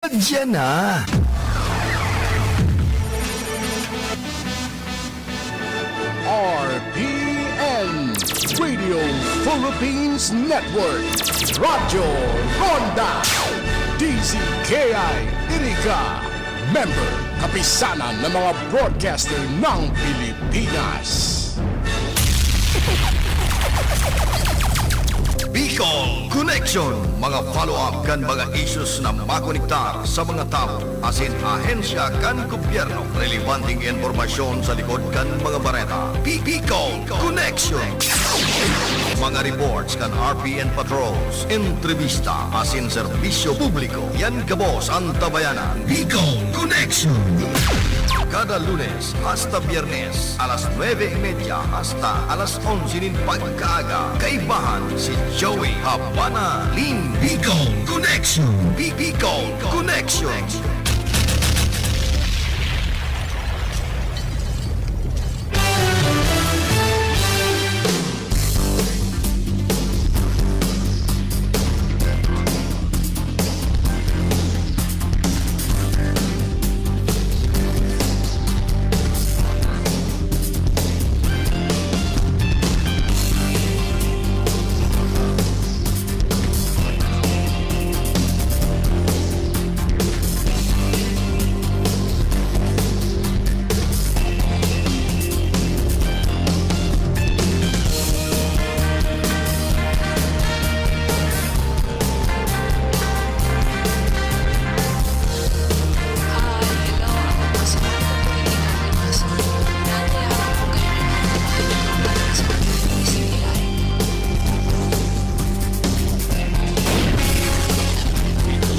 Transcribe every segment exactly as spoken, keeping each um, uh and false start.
Diyan na. R P N, Radio Philippines Network, Radyo Ronda, D Z K I Iriga, member, kapisanan ng mga broadcaster ng Pilipinas. Bicol Connection, mga follow-up kan mga issues na makonektar sa mga tawo asin ahensya kan gobyerno. Relebanteng impormasyon sa likod kan mga bareta. Bi-, Bicol Connection. Mga reports kan R P N patrols, entrevista asin serbisyo publiko. Yan gabos an tabayanan. Bicol Connection. Kada Lunes hasta Biyernes, alas nuebe y media hasta alas onse nin pagkaaga, kaibahan si Joey Habana Lim. Bicol Connection. Bi-, Bicol Connection.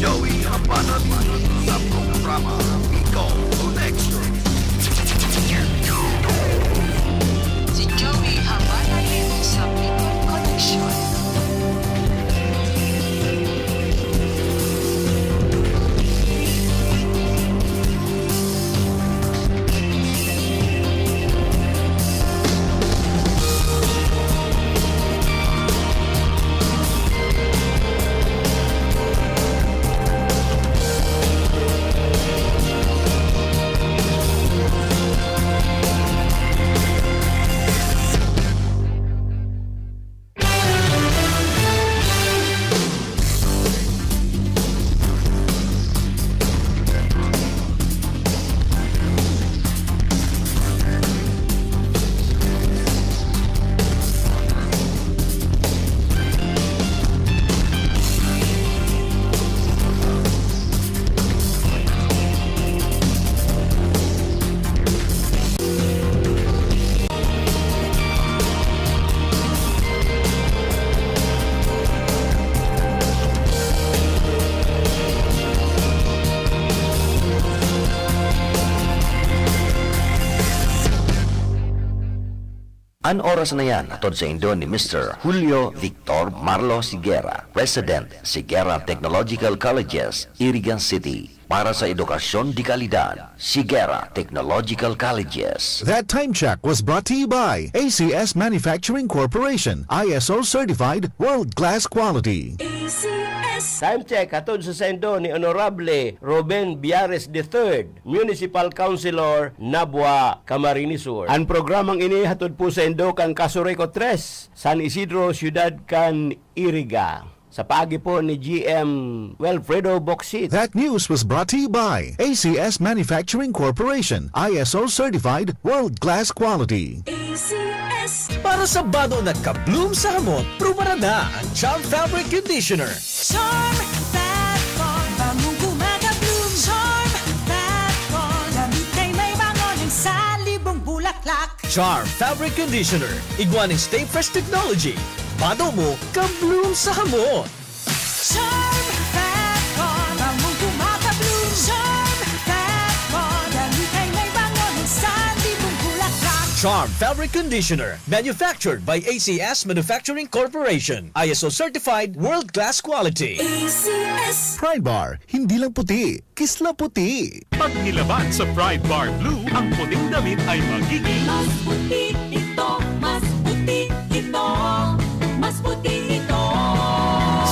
Joey Habana Lim sa programa Bicol Connection. Si Joey Habana Lim sa Bicol Connection. An oras na yan hatod saindo ni Mister Julio Victor Marlo Sigera, President, Sigera Technological Colleges, Irigan City. Para sa edukasyon de kalidad, Sigera Technological Colleges. That time check was brought to you by A C S Manufacturing Corporation, I S O certified, world-class quality. A C S. Time check hatod sa saindo ni Honorable Ruben Biares the third, Municipal Councilor, Nabua, Camarines Sur. An programang ini hatod po saindo kan Casureco tres, San Isidro, Siyudad kan Iriga, sa paagi po ni G M Wilfredo Bocsit. That news was brought to you by A C S Manufacturing Corporation, I S O certified, world-class quality. A C S. Para sa bado na ka-bloom sa hamot, pruba na ang Charm Fabric Conditioner. Charm Fat Bond, bangong kumaka-bloom. Charm Fat Bond, damit ay may bango ng salibong bulaklak. Charm Fabric Conditioner, igwa nin Stay Fresh Technology. Bado mo, ka-bloom sa hamot. Charm Fat Bond, bangong kumaka-bloom. Charm Fat Bond, damit ay may bango ng salibong bulaklak. Charm Fabric Conditioner, manufactured by A C S Manufacturing Corporation. I S O certified, world-class quality. A C S. Pride Bar, hindi lang puti, kisla puti. Pag nilaban sa Pride Bar Blue, ang puting damit ay magiging mas puti ito, mas puti ito, mas puti ito.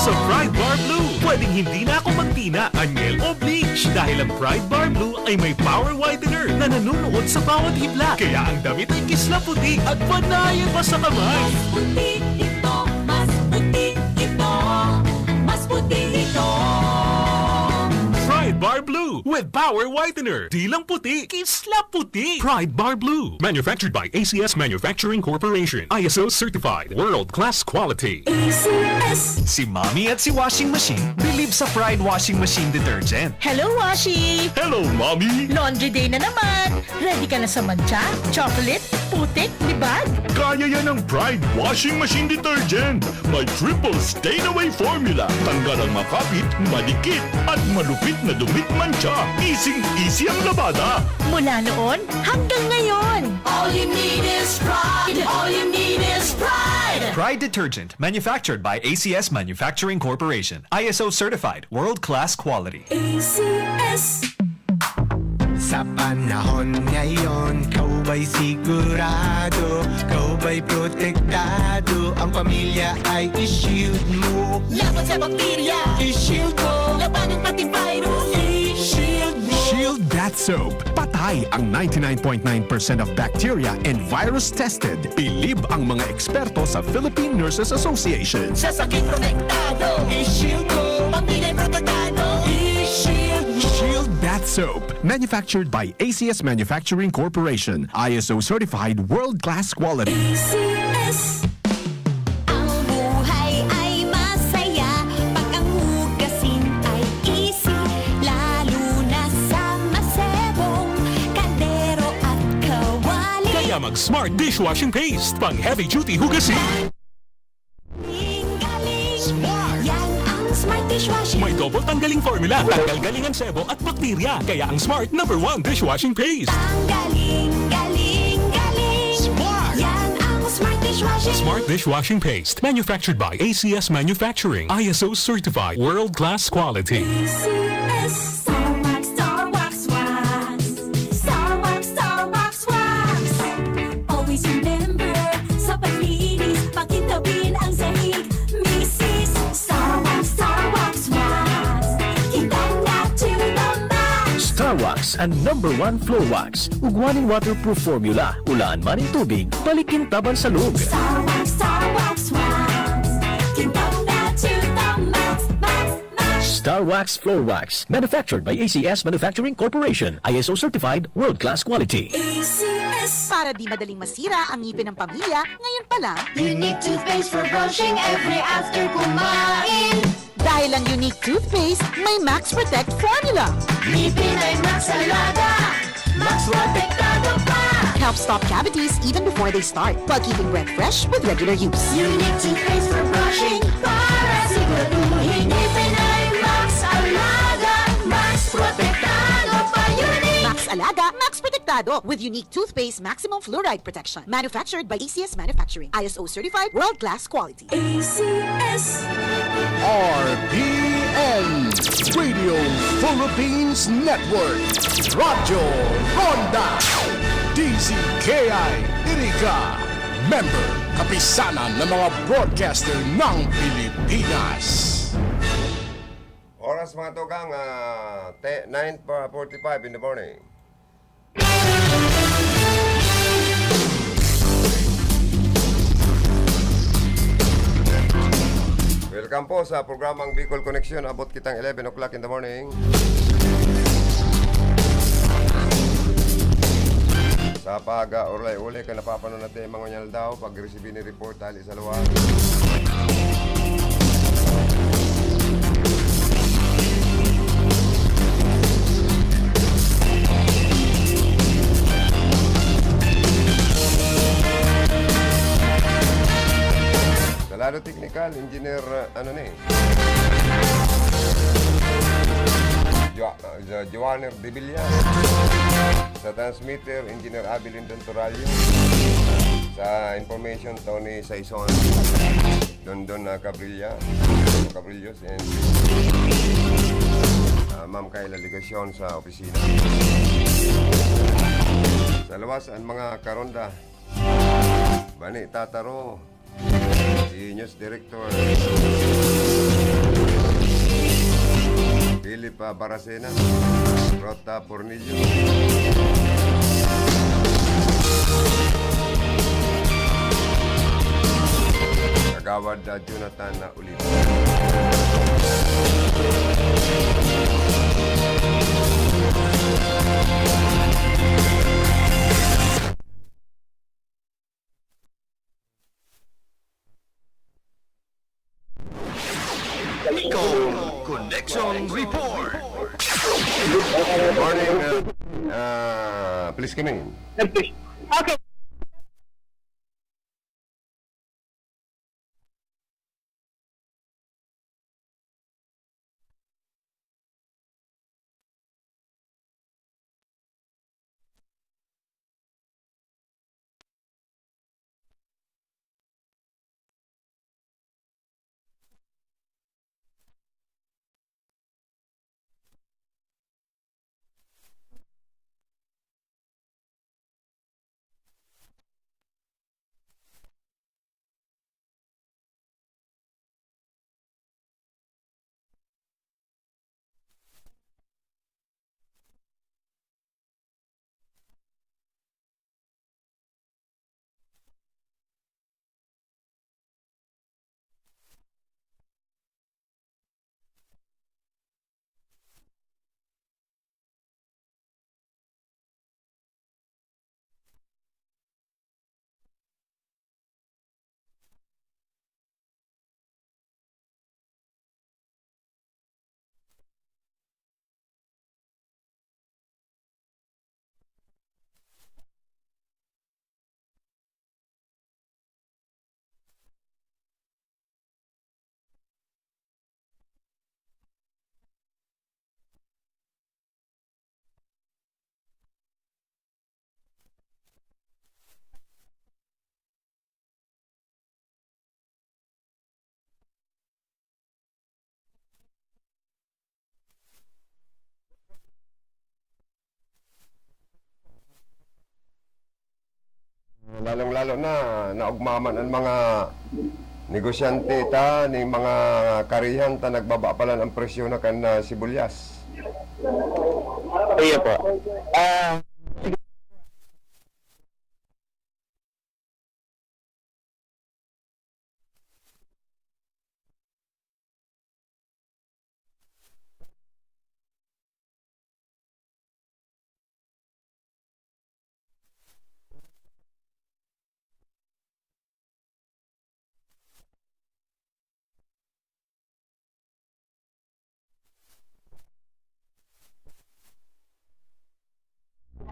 Sa Pride Bar Blue, pwedeng hindi na ako magtina, anyel o bling. Dahil ang Pride Bar Blue ay may power whitener na nanunuot sa bawat hibla, kaya ang damit ay kislap puti at panayan pa sa kamay. Mas puti ito, mas puti ito, mas puti ito. Pride Bar Blue with power whitener. Di lang puti, kislap puti. Pride Bar Blue. Manufactured by A C S Manufacturing Corporation. I S O certified. World class quality. A C S. Si Mommy at si Washing Machine bilib sa Pride Washing Machine Detergent. Hello, Washi! Hello, Mommy! Laundry day na naman! Ready ka na sa mantsa, chocolate, putik, libag? Kaya yan ng Pride Washing Machine Detergent! May triple stain away formula. Tanggal ang makapit, madikit, at malupit na dumit mantsa. Easing-easy ang labada. Mula noon hanggang ngayon. All you need is Pride. All you need is Pride. Pride Detergent, manufactured by A C S Manufacturing Corporation. I S O certified, world-class quality. A C S. Sa panahon ngayon, ikaw ba'y sigurado? Ikaw ba'y protektado? Ang pamilya ay i-shield mo. Laban sa bakterya, i-shield mo. Labanan pati virus, i-shield mo. Shield Bath Soap. Patay ang ninety-nine point nine percent of bacteria and virus tested. Bilib ang mga eksperto sa Philippine Nurses Association. Sa sakit protektado, i-shield mo. Pamilya protektado, i-shield mo. Shield Bath Soap. Manufactured by A C S Manufacturing Corporation. I S O certified world-class quality. A C S. Ang buhay ay masaya pag ang hugasin ay easy, lalo na sa masebong kaldero at kawali. Kaya mag Smart Dishwashing Paste, pang heavy duty hugasin. Galing, galing. Smart. Yan ang Smart Dishwashing. May double tanggaling formula. Tanggal galing ang sebo at bakterya. Kaya ang Smart number one dishwashing paste. Ang galing, galing, galing. Smart. Yan ang Smart Dishwashing. Smart Dishwashing Paste. Manufactured by A C S Manufacturing. I S O certified. World class quality. A C S. Star Wax, Star Wax Wax. Star Wax, Star Wax Wax. Always remember, sa paglinis, pakintabin ang sahig. Misis, Star Wax, Star Wax Wax. Kitang na to the max. Star Wax, ang number one floor wax. Ugwa nin waterproof formula. Ulaan man nin tubig, balik kintabang sa log. Star Wax, Star Wax Wax. Kitang na to the max, max, max. Star Wax Floor Wax. Manufactured by A C S Manufacturing Corporation. I S O certified, world-class quality. A C S. Para di madaling masira ang ngipin ng pamilya, ngayon pa lang. Unique toothpaste for brushing every after kumain. Dahil ang Unique Toothpaste may Max Protect Formula. Ngipin ay Max Alaga, Max Protektado pa. Helps stop cavities even before they start, while keeping breath fresh with regular use. Unique toothpaste for brushing, para siguraduhin ngipin ay Max Alaga, Max Protektado pa. Unique. Max Alaga, Max Protektado, with Unique Toothpaste Maximum Fluoride Protection. Manufactured by A C S Manufacturing. I S O certified, world-class quality. A C S. R P N, Radio Philippines Network, Radyo Ronda, D Z K I Iriga, member, kapisanan ng mga broadcaster ng Pilipinas. Oras, mga tugang, ah, te-, nine forty-five in the morning. Welcome po sa programang Bicol Connection. Abot kitang eleven o'clock in the morning. Sa pag-, ah, ulay-ulay kan napapanood natin mga ngunyan aldaw, pag-resibi ni report hali sa luwas. Sa lado teknikal, Engineer, uh, ano ni? Jo-, uh, Jo-, Joanner de Villa. Sa transmitter, Engineer Abilin Torallo. Sa information, Tony Saison. Dondon na Cabrilla. Cabrillos and, ah, Ma'am Kayla Legacion sa opisina. Sa luwas, ang mga karonda, Bani Tataro, si News Director P Philip, ah, Baracena, Rota Pornillo, Kagawad, ah, Jonathan, ah, Oliva. Bicol Connection Report. Morning, uh, uh, please come in. Okay. Lalong-lalo na, naugmaman an mga negosyante ta, ning mga karihan ta, nagbaba palan an presyo na kan, ah, sibuyas. Iyo po. Ah,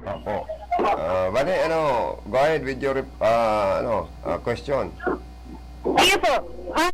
Opo. Ah, bale, ano, go ahead with your rep-, ah, ano, ah, question. Sige po. Ah,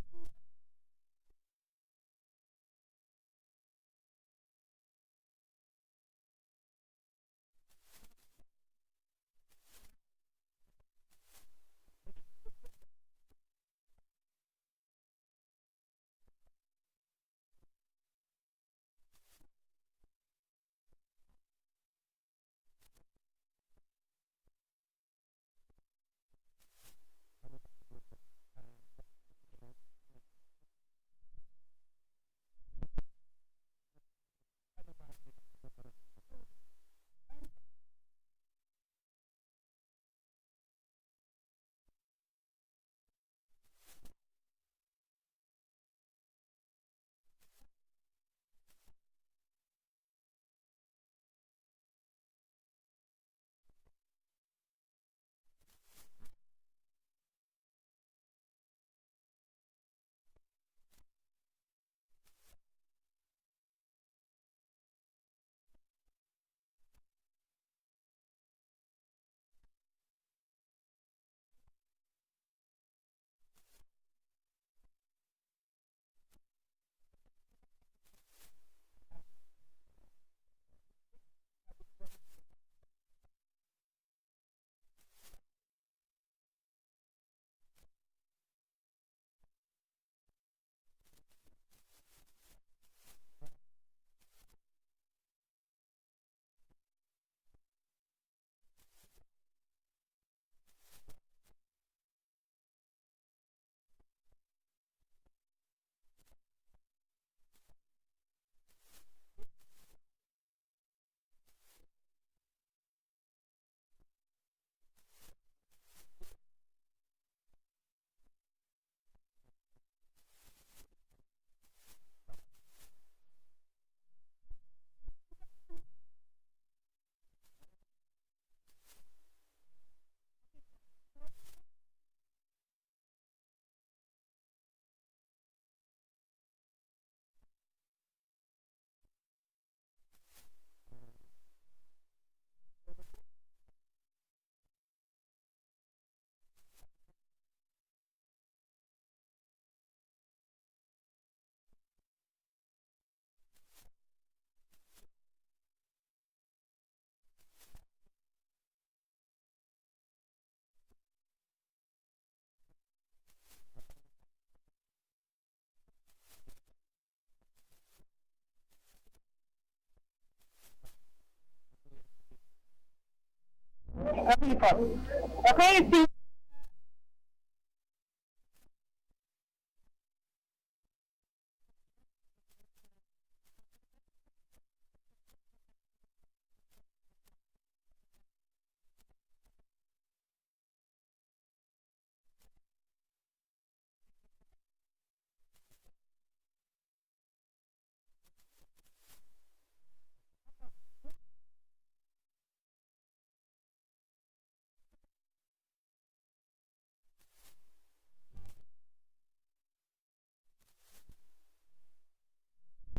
Okay, si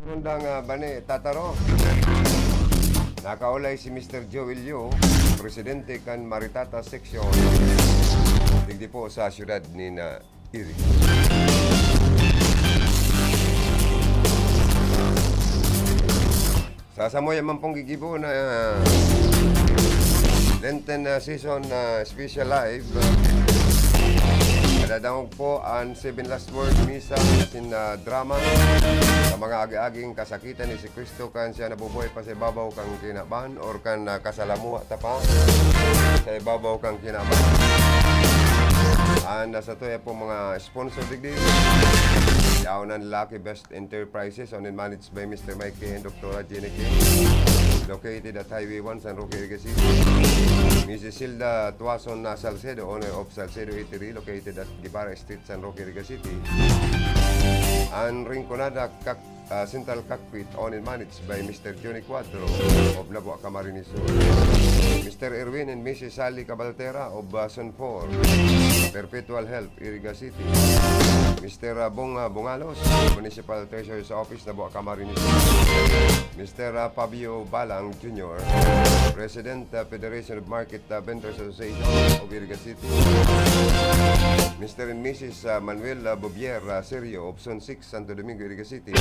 Rondang, ah, Bani Tataro. Nakaulay si Mister Joel Yu, presidente kan Maritata Section, digdi po sa siyudad ni na Iri. Sa samuya man pong gigibo na, ah, Lenten, ah, season, ah, special live, ah, madadangog po an Seven Last Word, misa, asin, ah, drama sa mga agi-aging kasakitan ni Jesu-Cristo kan siya nabubuhay pa sa ibabaw kan kinaban or kan, ah, kasalamuha ta pa sa ibabaw kan kinaban. An, ah, satuya po mga sponsor digdi, yaon an Lucky Best Enterprises, owned and managed by Mister Mike K and Doktora Jenny K, located at Highway one, San Roque, Iriga City. Missus Hilda Tuason na Salcedo, owner of Salcedo Eatery, located at Guevara Street, San Roque, Iriga City. An Rinconada Cock-, ah, Central Cockpit, owned and managed by Mister Johnny Cuadro of Labuac, Camarines Sur. Mister Erwin and Missus Sally Cabaltera of, ah, Zone four, Perpetual Health, Iriga City. Mister, ah, Bong, ah, Bungalos, Municipal Treasurer's Office, Labuac, Camarines Sur. Mister, ah, Fabio Balang Junior, President, ah, Federation of Market, ah, Vendors Association of Iriga City. Mister and Missus, ah, Manuel, ah, Bobier, ah, Serio of Zone six, Santo Domingo, Iriga City.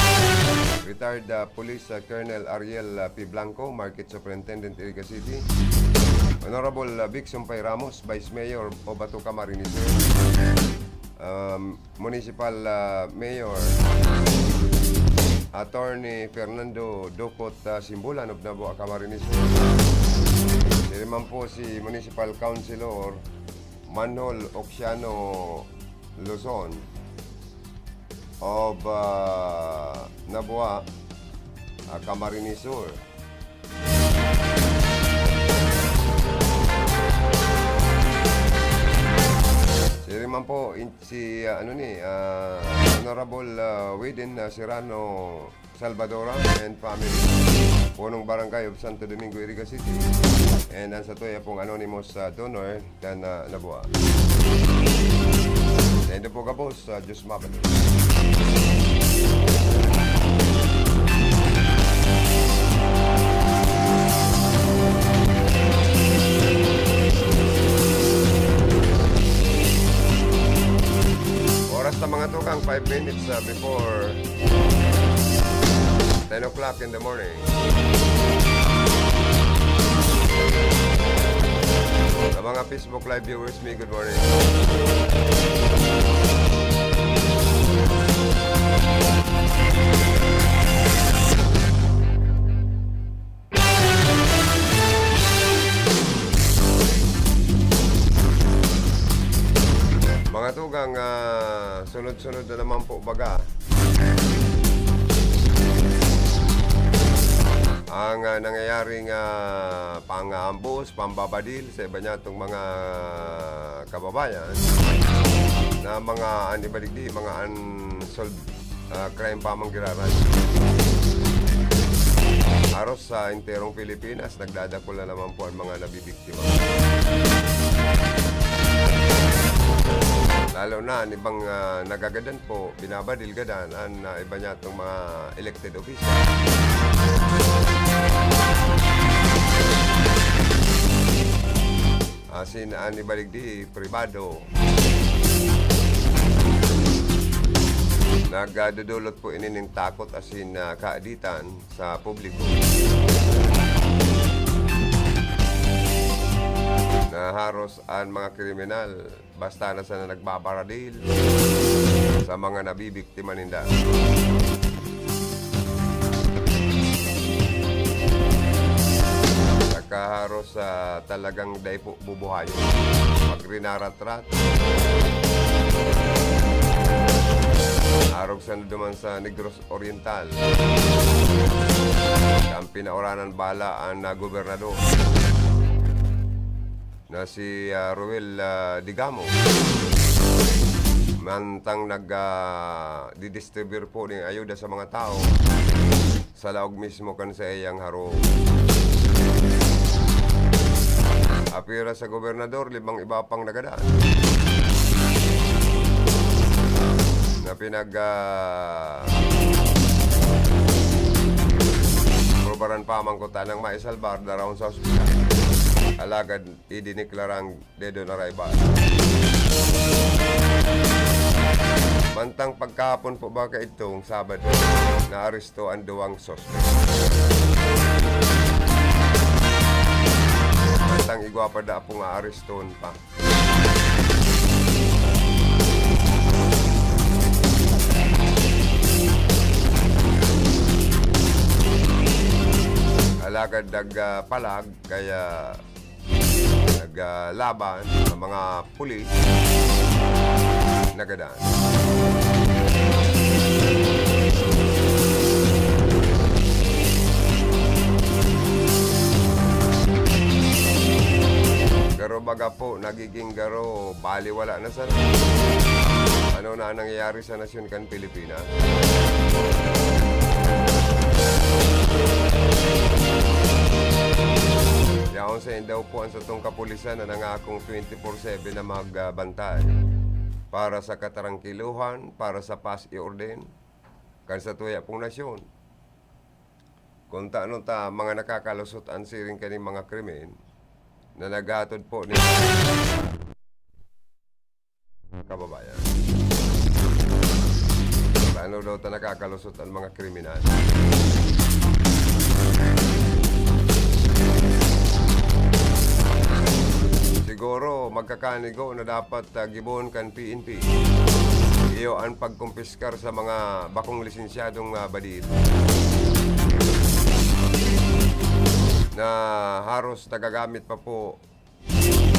Retired, ah, Police, ah, Colonel Ariel, ah, P. Blanco, Market Superintendent, Iriga City. Honorable, ah, Vic Sumpay Ramos, Vice Mayor, Obato, Camarines Sur. Um, Municipal, ah, Mayor, Attorney Fernando Docot, ah, Simbulan of Nabua, Camarines Sur. Siya naman po si Municipal Councilor Manhol Oxiano Luzon of, ah, Nabua, ah, Camarines Sur. Siya rin man po, in-, si, ah, ano ni, ah, Honorable, ah, Widen, ah, Serrano Salvadora and family, punong barangay of Santo Domingo, Iriga City. And ang satuya pong anonymous, ah, donor, kan, ah, Nabua. Sa indo po gabos, ah, Diyos mabalos. Oras na, mga tugang, five minutes, ah, before ten o'clock in the morning. Sa mga Facebook Live viewers mi, good morning. Mga tugang, ah, sunod-sunod na naman po baga ang, ah, nangyayaring, ah, pang-aambos, pambabadil sa iba niyatong mga kababayan na mga an-, iba digdi, mga unsolved, ah, crime pa man giraray. Haros sa enterong Pilipinas, nagdadakula naman po ang mga nabibiktima. Lalo na, an ibang, ah, nagagadan po, binabadil gadan an, ah, iba niyatong mga elected official. Asin an iba digdi, pribado. Nagdodulot po ini nin takot asin, ah, kaaditan sa publiko na haros an mga kriminal basta na sana nagbabaradil sa mga nabibiktima ninda. Sa Kaharos sa talagang dai po bubuhayon. Pag rinaratrat, arog sa duman sa Negros Oriental. Ang pinauranan bala ang, ah, gobernador na si, ah, Roel, ah, Digamo. Mantang nag, ah, didistribute po nin ayuda sa mga tao sa laog mismo kan saiyang harong. Apira sa gobernador, limang iba pang nagadan na pinag, ah, probaran pa man kuta nang maisalbar daraon sa ospital. Alagad idineklarang dead on arrival. Mantang pagkahapon po ba kaitong Sabado, naaresto ang duwang suspect. Mantang igwa pa da pong aareston pa. Alagad nag, ah, palag, kaya naglaban ang mga pulis, nagadan. Pero baga po, nagiging garo, baliwala na sana. Ano na ang nangyayari sa nasyon kan Pilipinas? Yaon sa indaw po ang satong kapulisan na nangakong twenty-four seven na magbantay para sa katarangkiluhan, para sa paz y orden, kan satuya pong nasyon. Kung taano ta mga nakakalusot an siring kaning mga krimen na naghatod po ni kababayan. Paano daw ta nakakalusot ang mga kriminal? Siguro, magkakanigo na dapat, ah, gibohon kan P N P. Iyo an pagkumpiskar sa mga bakong lisensyadong, ah, badil na haros nagagamit pa po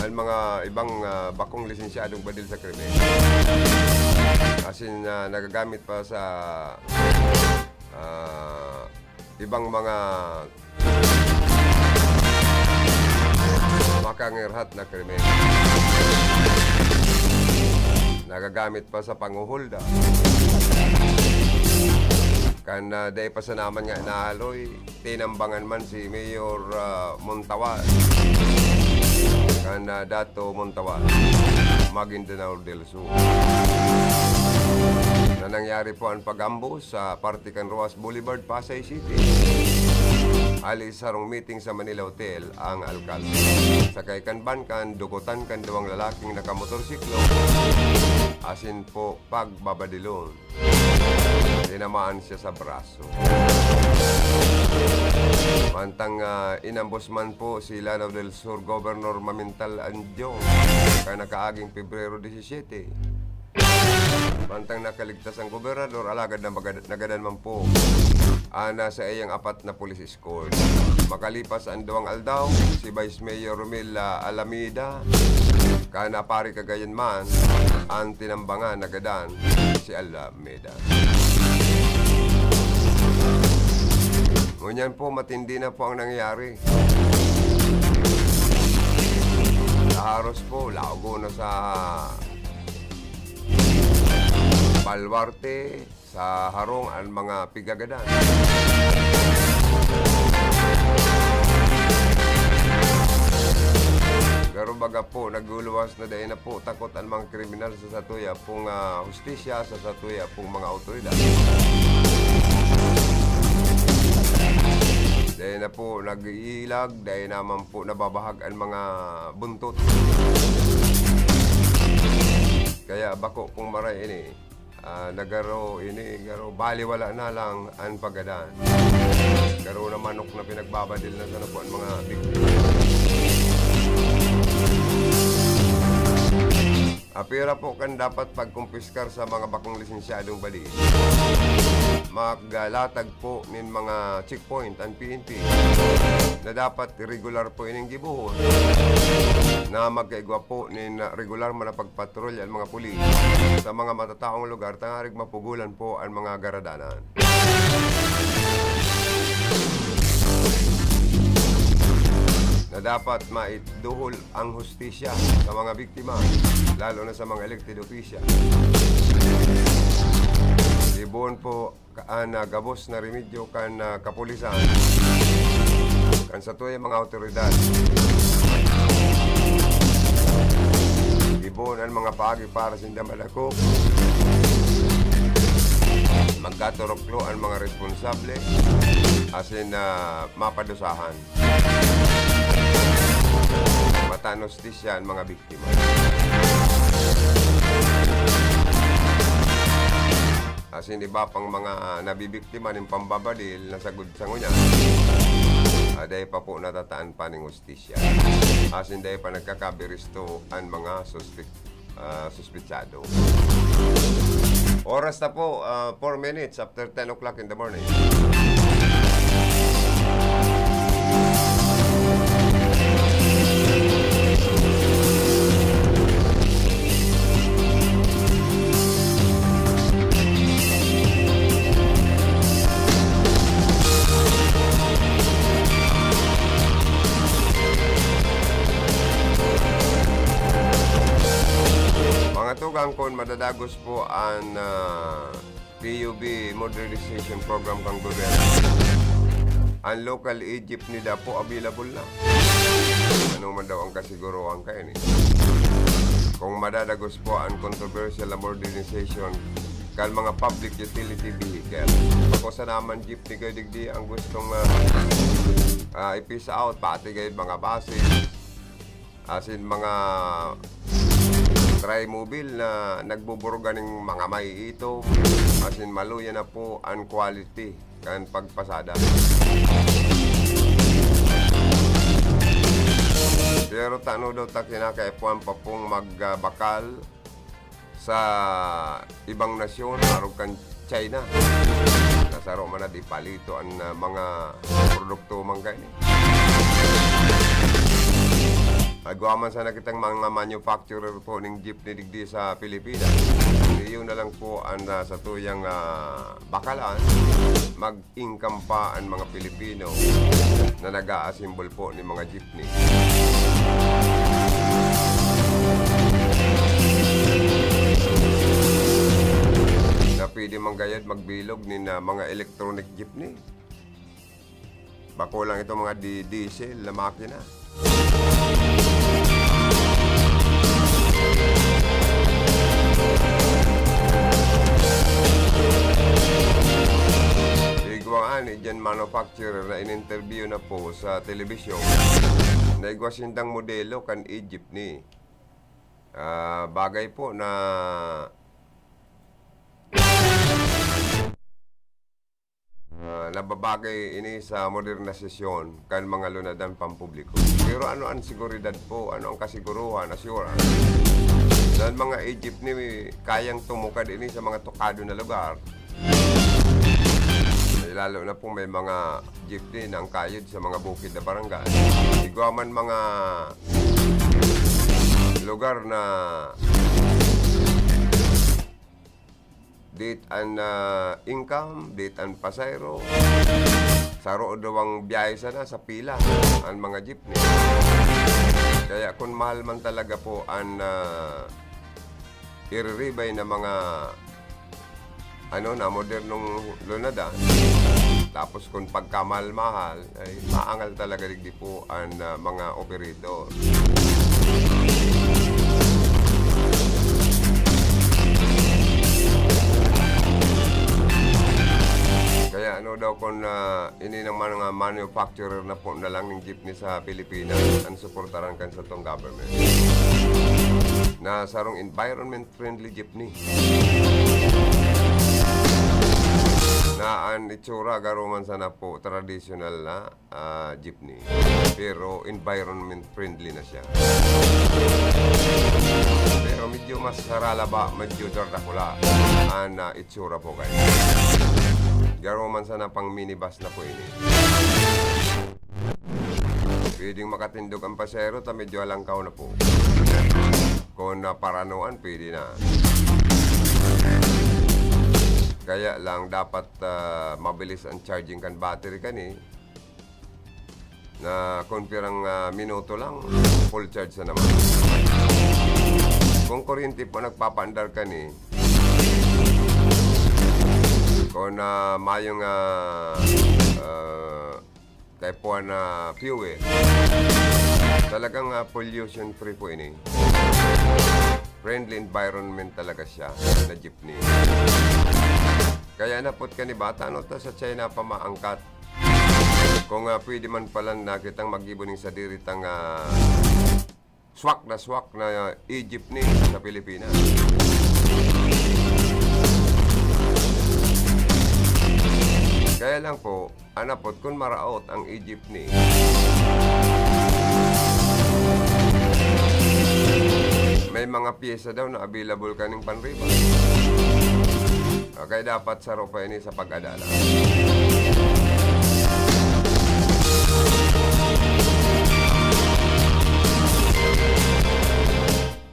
ang mga ibang, ah, bakong lisensyadong badil sa krimen. As in, ah, nagagamit pa sa, ah, ibang mga makangirhat na krimen. Nagagamit pa sa panguhulda. Kan, ah, dai pa sana man nga nahaloy, tinambangan man si Mayor, ah, Montawal, kan, ah, Dato Montawal, Maguindanao del Sur, na nangyari po ang pag-ambush sa parte kan Roxas Boulevard, Pasay City. Hali sa sarong meeting sa Manila Hotel ang alkalde. Sakay kan van kan dukutan kan duwang lalaking nakamotorsiklo, asin po pagbabadilon. Tinamaan siya sa braso. Mantang, ah, inambush man po si Lanao del Sur Governor Mamintal Andiong kan nakaaging Pebrero disisiyete. Mantang nakaligtas ang gobernador, alagad na magad-, nagadan man po ang nasa iyang apat na pulis escort. Makalipas ang duwang aldaw, si Vice Mayor Romel, ah, Alameda, kan Aparri Cagayan man, ang tinambangan, nagadan si Alameda. Ngunyan po, matindi na po ang nangyayari. Sa haros po, laog na sa Baluarte, sa harong ang mga pigagadan. Pero baga po, nagluluwas na dai na po takot ang mga kriminal sa satuya pong, ah, hustisya, sa satuya pong mga awtoridad. Dai na po nag-iilag, dai naman po nababahag ang mga buntot. Kaya bako pong maray ini. Ah, nagaro ini, garo, baliwala na lang ang paggadan. Garo na manok na pinagbabadil na sana po ang mga biktima. Apira po kan dapat pagkumpiskar sa mga bakong lisensyadong badil. maglatag po nin mga checkpoint an P N P na dapat regular po ining gibohon, na magkaigwa po nin regular man na pagpatrolya an mga pulis sa mga matataong lugar, tangarig mapugolan po an mga garadanan. Na dapat maiduhol ang hustisya sa mga biktima, lalo na sa mga elected official. Gibohon po ka-, an, ah, gabos na remedyo kan, ah, kapulisan, kan satuyang mga awtoridad. Gibohon an mga paagi para sinda madakop. Magkaturuklo an mga responsable, asin, ah, mapadusahan. Matanos di siya an mga biktima. Asin iba pang mga nabibiktima nin pambabadil na sagud sa ngunyan, ah, dai pa po natataan pa ning hustisya. Asin dai pa nagkakabiristo an mga suspek-, ah, suspetsado. Oras na po, ah, four minutes after ten o'clock in the morning. Mga tugang, kun madadagos po an, ah, P U B modernization program kan gobyerno, an local e-jeepney daa po available na. Ano man daw ang kasiguruhan kaini? Kung madadagos po an controversial na modernization kan mga public utility vehicle, bako sana man jeepney kayo digdi ang gustong, ah, ah, i-phase out, pati kayo mga buses, asin mga trimobile na nagbuburugan ning mga maiitom, asin maluya na po an quality kan pagpasada. Pero tano daw ta kinakaipuhan pa pong magbakal sa ibang nasyon, arog kan China, na saro man na di palito an, ah, mga produkto man kaini. Igwa man sana kitang mga manufacturer po ning jeepney digdi sa Pilipinas. Iyo na lang po an, ah, satuyang, ah, bakalan, mag-income pa an mga Pilipino na nag-a-assemble po nin mga jeepney. Na pwede man gayod magbilog nin, ah, mga electronic jeepney. Bako lang itong mga di-, diesel na makina. Igwa ani diyan manufacturer na in-interview na po sa telebisyon na igwa sindang modelo kan e-jeepney. Ah, bagay po na Ah, nababagay ini sa modernisasyon kan mga lunadan pampubliko. Pero ano an seguridad po? Ano ang kasiguruhan, assurance, na an mga e-jeepney kayang tumukad ini sa mga tukado na lugar? Eh, lalo na po may mga jeepney na ang kayod sa mga bukid na barangay. Igwa man mga lugar na date an, ah, income, date an pasahero. Saro daw ang biyahe sana sa pila an mga jeepney. Kaya kung mahal man talaga po an, ah, iriribay na mga, ano, na modernong lunadan, tapos kung pagkamahal-mahal, ay maangal talaga digdi po an, ah, mga operator. Kaya ano daw kung, ah, ini ng mga manufacturer na po na lang ng jeepney sa Pilipinas ang suportaran kan satong government na sarong environment friendly jeepney. Na an itsura garo man sana po traditional na, ah, jeepney. Pero environment friendly na siya. Pero medyo mas harala ba, medyo dardakula an, ah, itsura po kayo. Garo man sana pang minibus na po ini. Pwedeng makatindog ang pasahero ta medyo alangkaw na po. Kung naparanoan, pwede na. Kaya lang, dapat, ah, mabilis ang charging kan battery kani. Na kung pirang, ah, minuto lang, full charge na naman. Kung kuryente po nagpapaandar kani, kung, ah, mayong, ah, ah, type one na fuel, talagang, ah, pollution free po ini. Friendly environment talaga siya na jeepney. Kaya napot kani bata, ano ta sa China pa maangkat? Kung, ah, pwede man pala na kitang mag-ibo ning sadiri tang, ah, swak na swak na, ah, e-jeepney sa Pilipinas. Kaya lang po, anapot kun maraot ang e-jeepney. May mga pyesa daw na available kaning panriba. Okay, dapat saro pa ini sa pag-adala.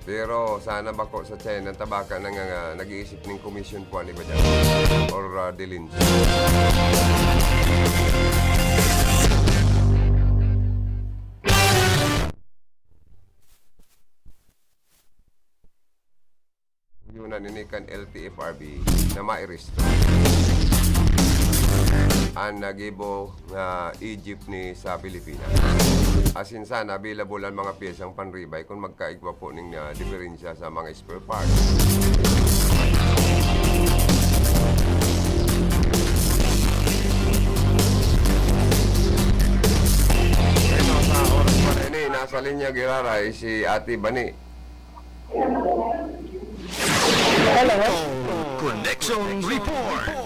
Pero sana bako sa China, tabaka na nga, nga nag-iisip ning komisyon po, ano ba dyan? Or, ah, delinsya. Yun na nini kan L T F R B na mairesto an nagibo nga e-jeepney sa Pilipinas. Asin sana available ang mga pyesang panribay kung magkaigwa po ning, ah, diferensya sa mga spare parts. Bueno, sa oras pa rin eh, nasa linya giraray si Ate Bani. Hello? Connection Report.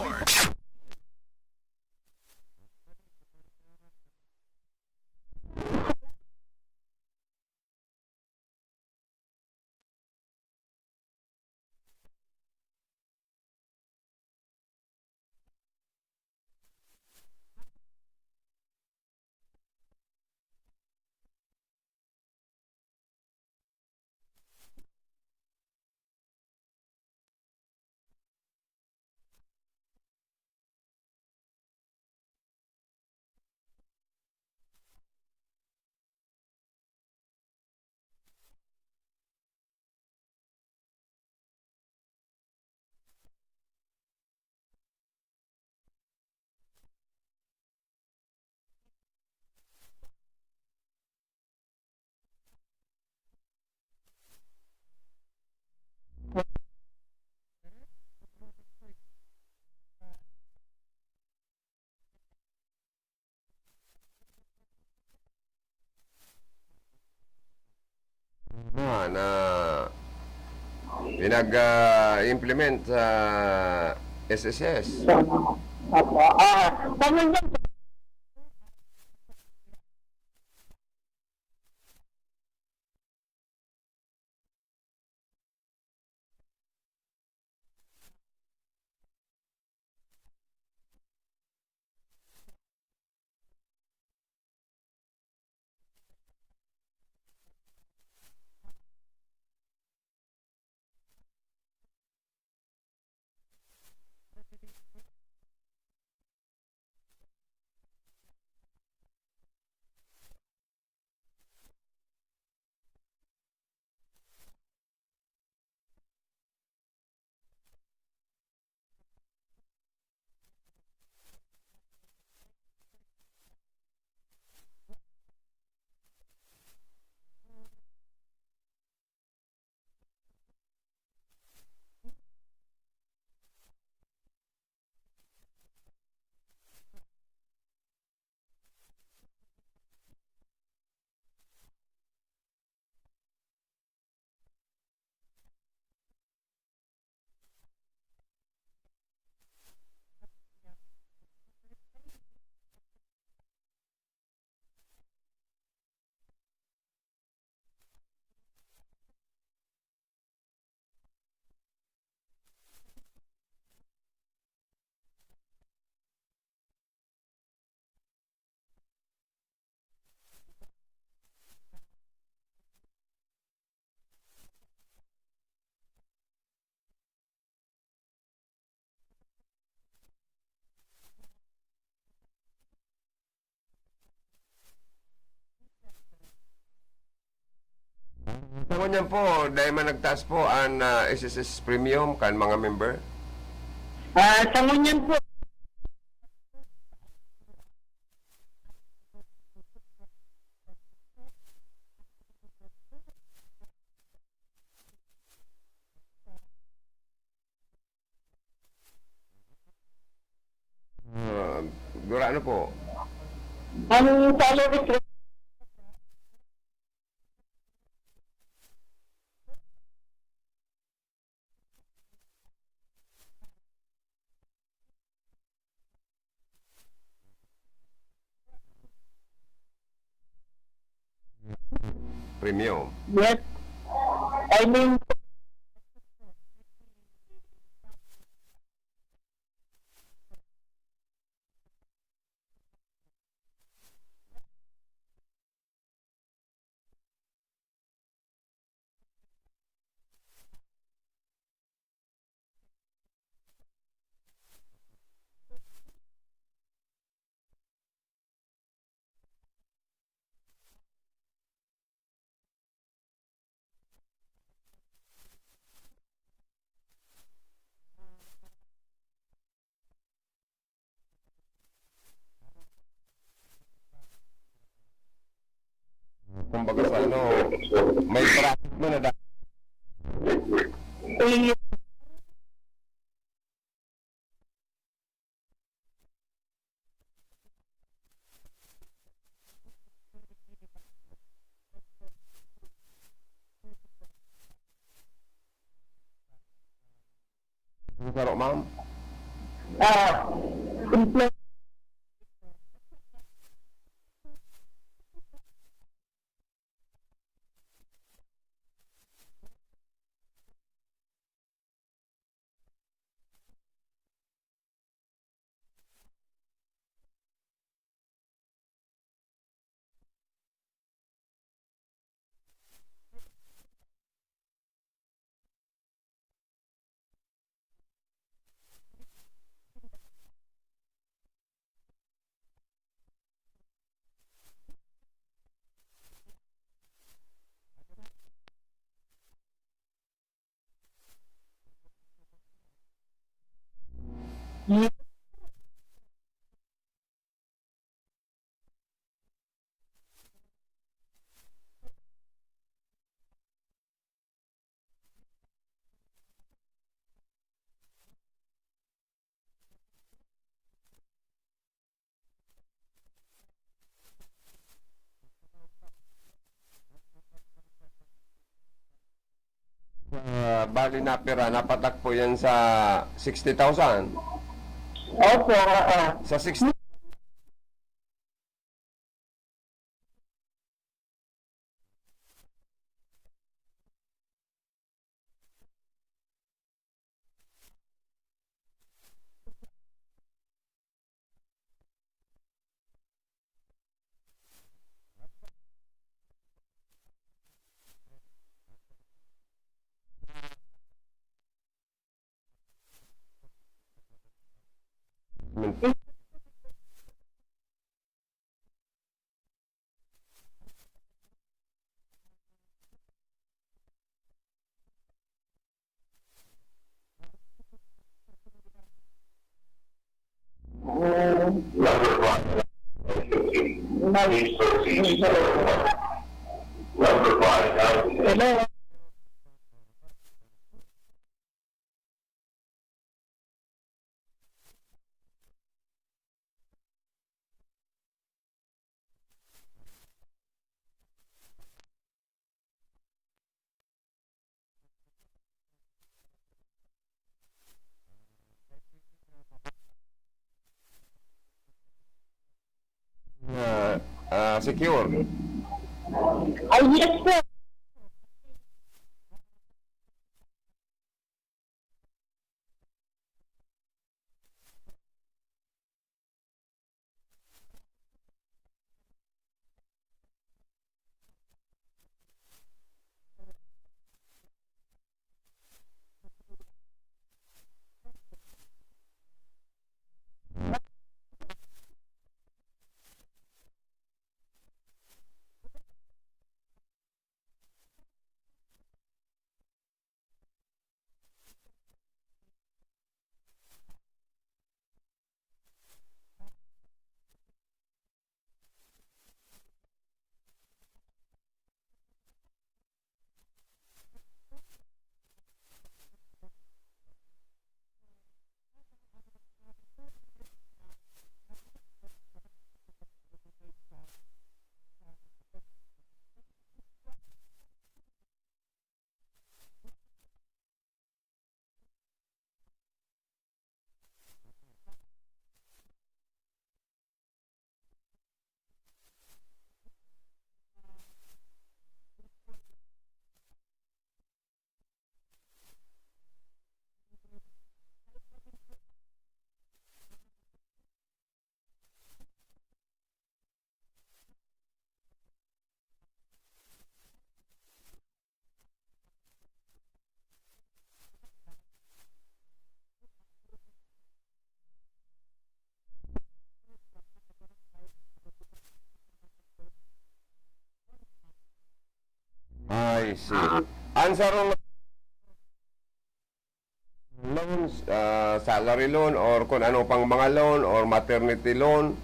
Ah, na pinag, ah, implement sa S S S. Opo. Ah, pamilya Sa ngunyan po, dai man nagtaas po an, ah, S S S premium kan mga member? Ah, sa ngunyan po. Ah, gurano po? Ang salary. Premium. Yes. I mean, Kumbaga sa ano, may traffic mo na da- Saro, ma'am? Ah, Ah, bali na pera, napatak po yan sa sixty thousand. Opo, oo. Sa sixty. Number five. Hello. Ah, ah, secure. Ay, yes, sir. Si, ang sarong loans, ah, salary loan or kung ano pang mga loan or maternity loan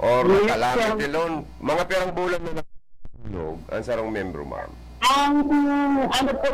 or Yes, calamity sir. loan, mga pirang bulan na nahulog ang sarong miyembro, ma'am? Ang, ano po,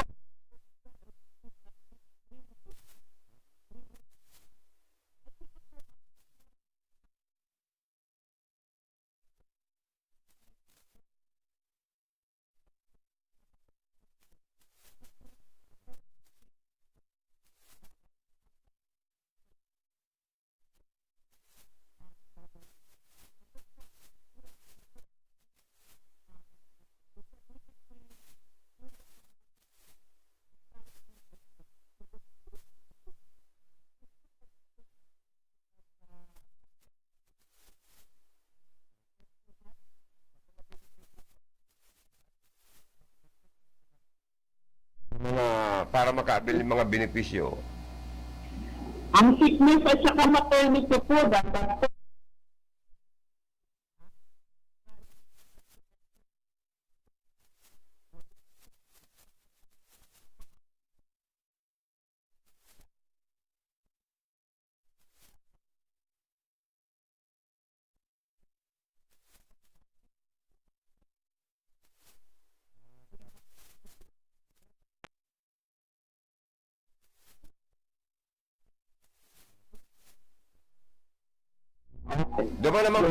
Mga, para maka-avail ng mga benepisyo. Ang sickness at saka maternity po, dapat po. Duman naman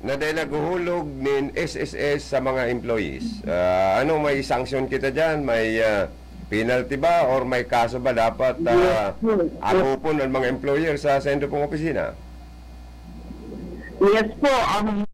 na dahil naghuhulog nin S S S sa mga employees. Ah, ano, may sanction kita diyan? May, ah, penalty ba or may kaso ba dapat, ah, Yes, sir. agupon ang mga employer sa sentro pong opisina? Yes po, ang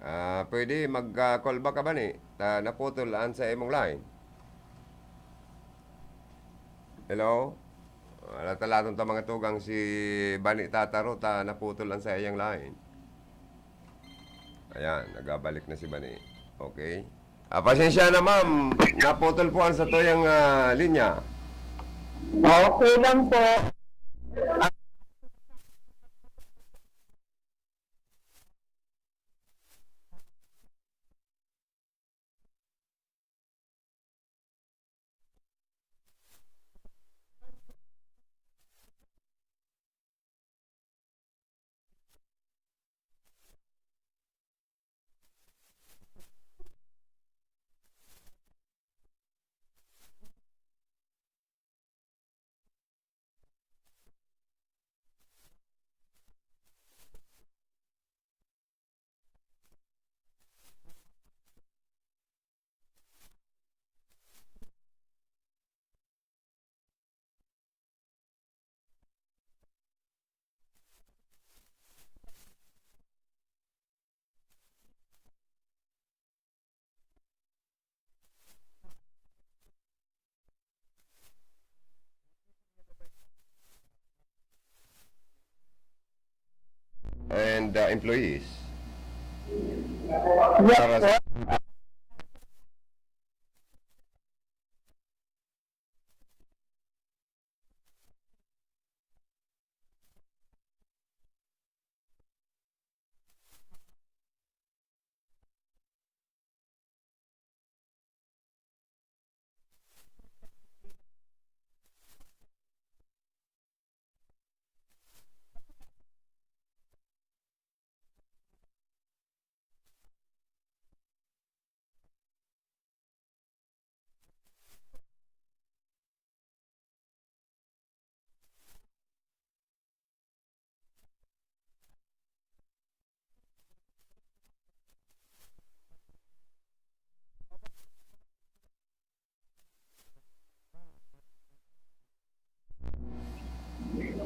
Ah, pwede mag, ah, call back ka ba ni? Ta, naputol an sa imong line. Hello? Wala ta laton ta mga tugang si Bani Tataro ta naputol an sa iyang line. Ayan, nagabalik na si Bani. Okay. Ah, pasensya na, ma'am. Naputol po ang satuyang, ah, linya. Okay lang po. And, uh, employees. Yes, Para sa sir.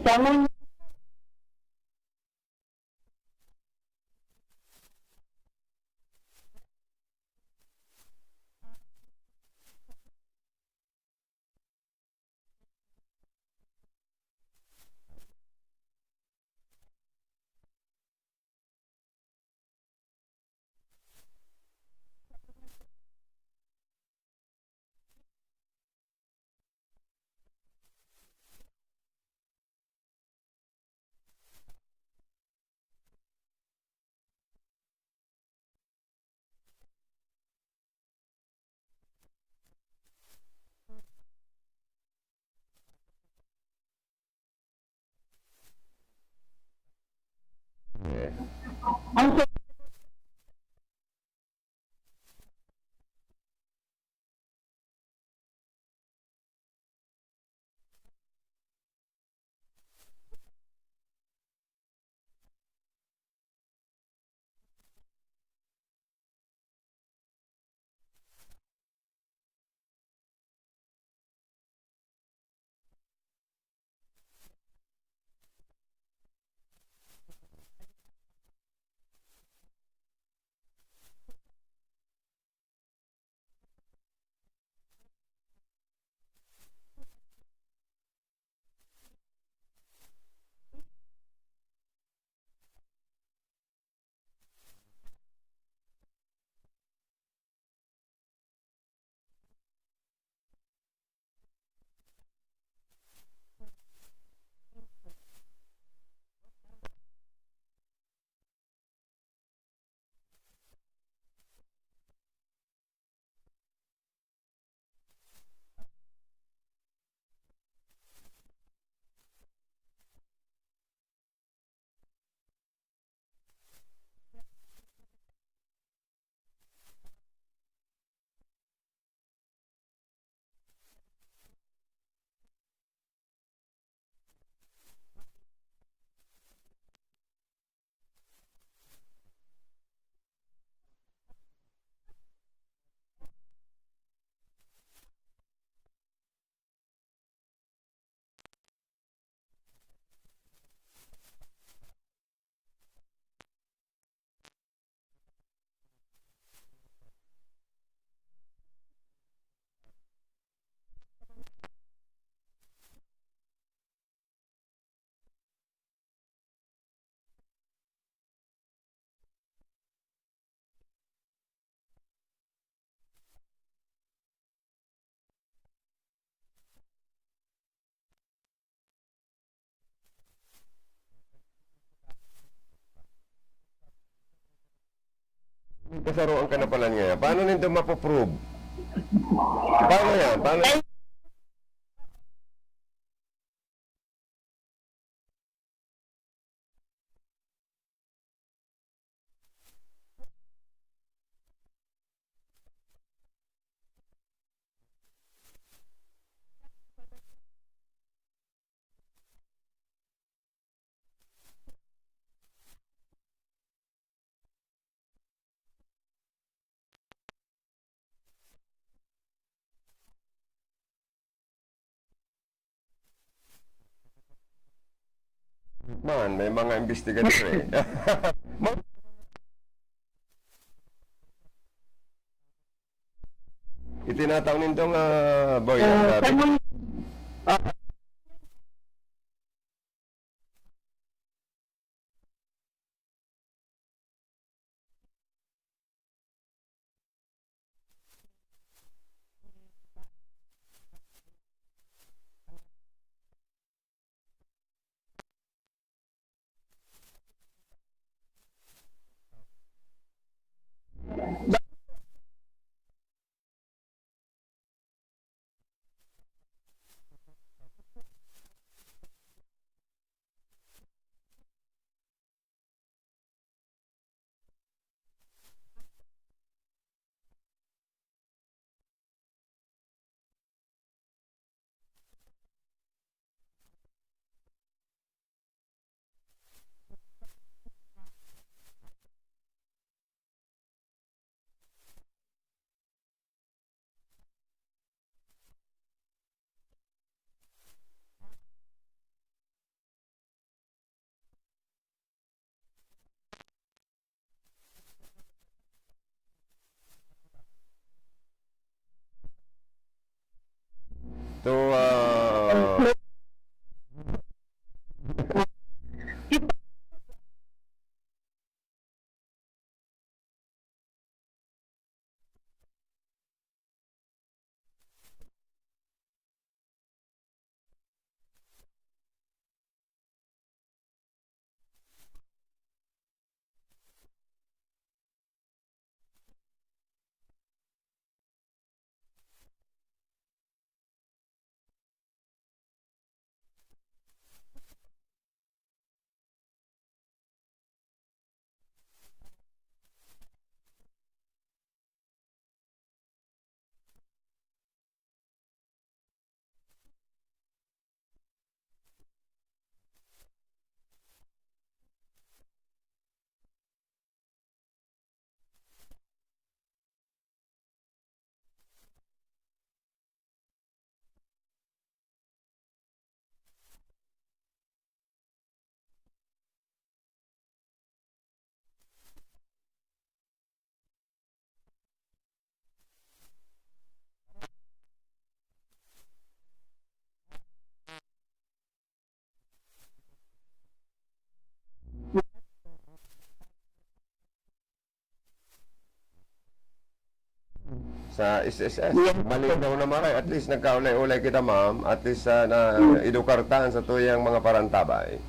Sa mga Kasaroan ka na pala niya. Paano ninto mapoprove? Paano yan? Paano? Man, may mga investigador eh. Itinataw nindong, ah, boy, ah, David. Sa S S S. Yes. Malinaw na, Maray. At least nagkaulay-ulay kita, ma'am. At least, ah, na-edukar ta an satuyang mga parantabay.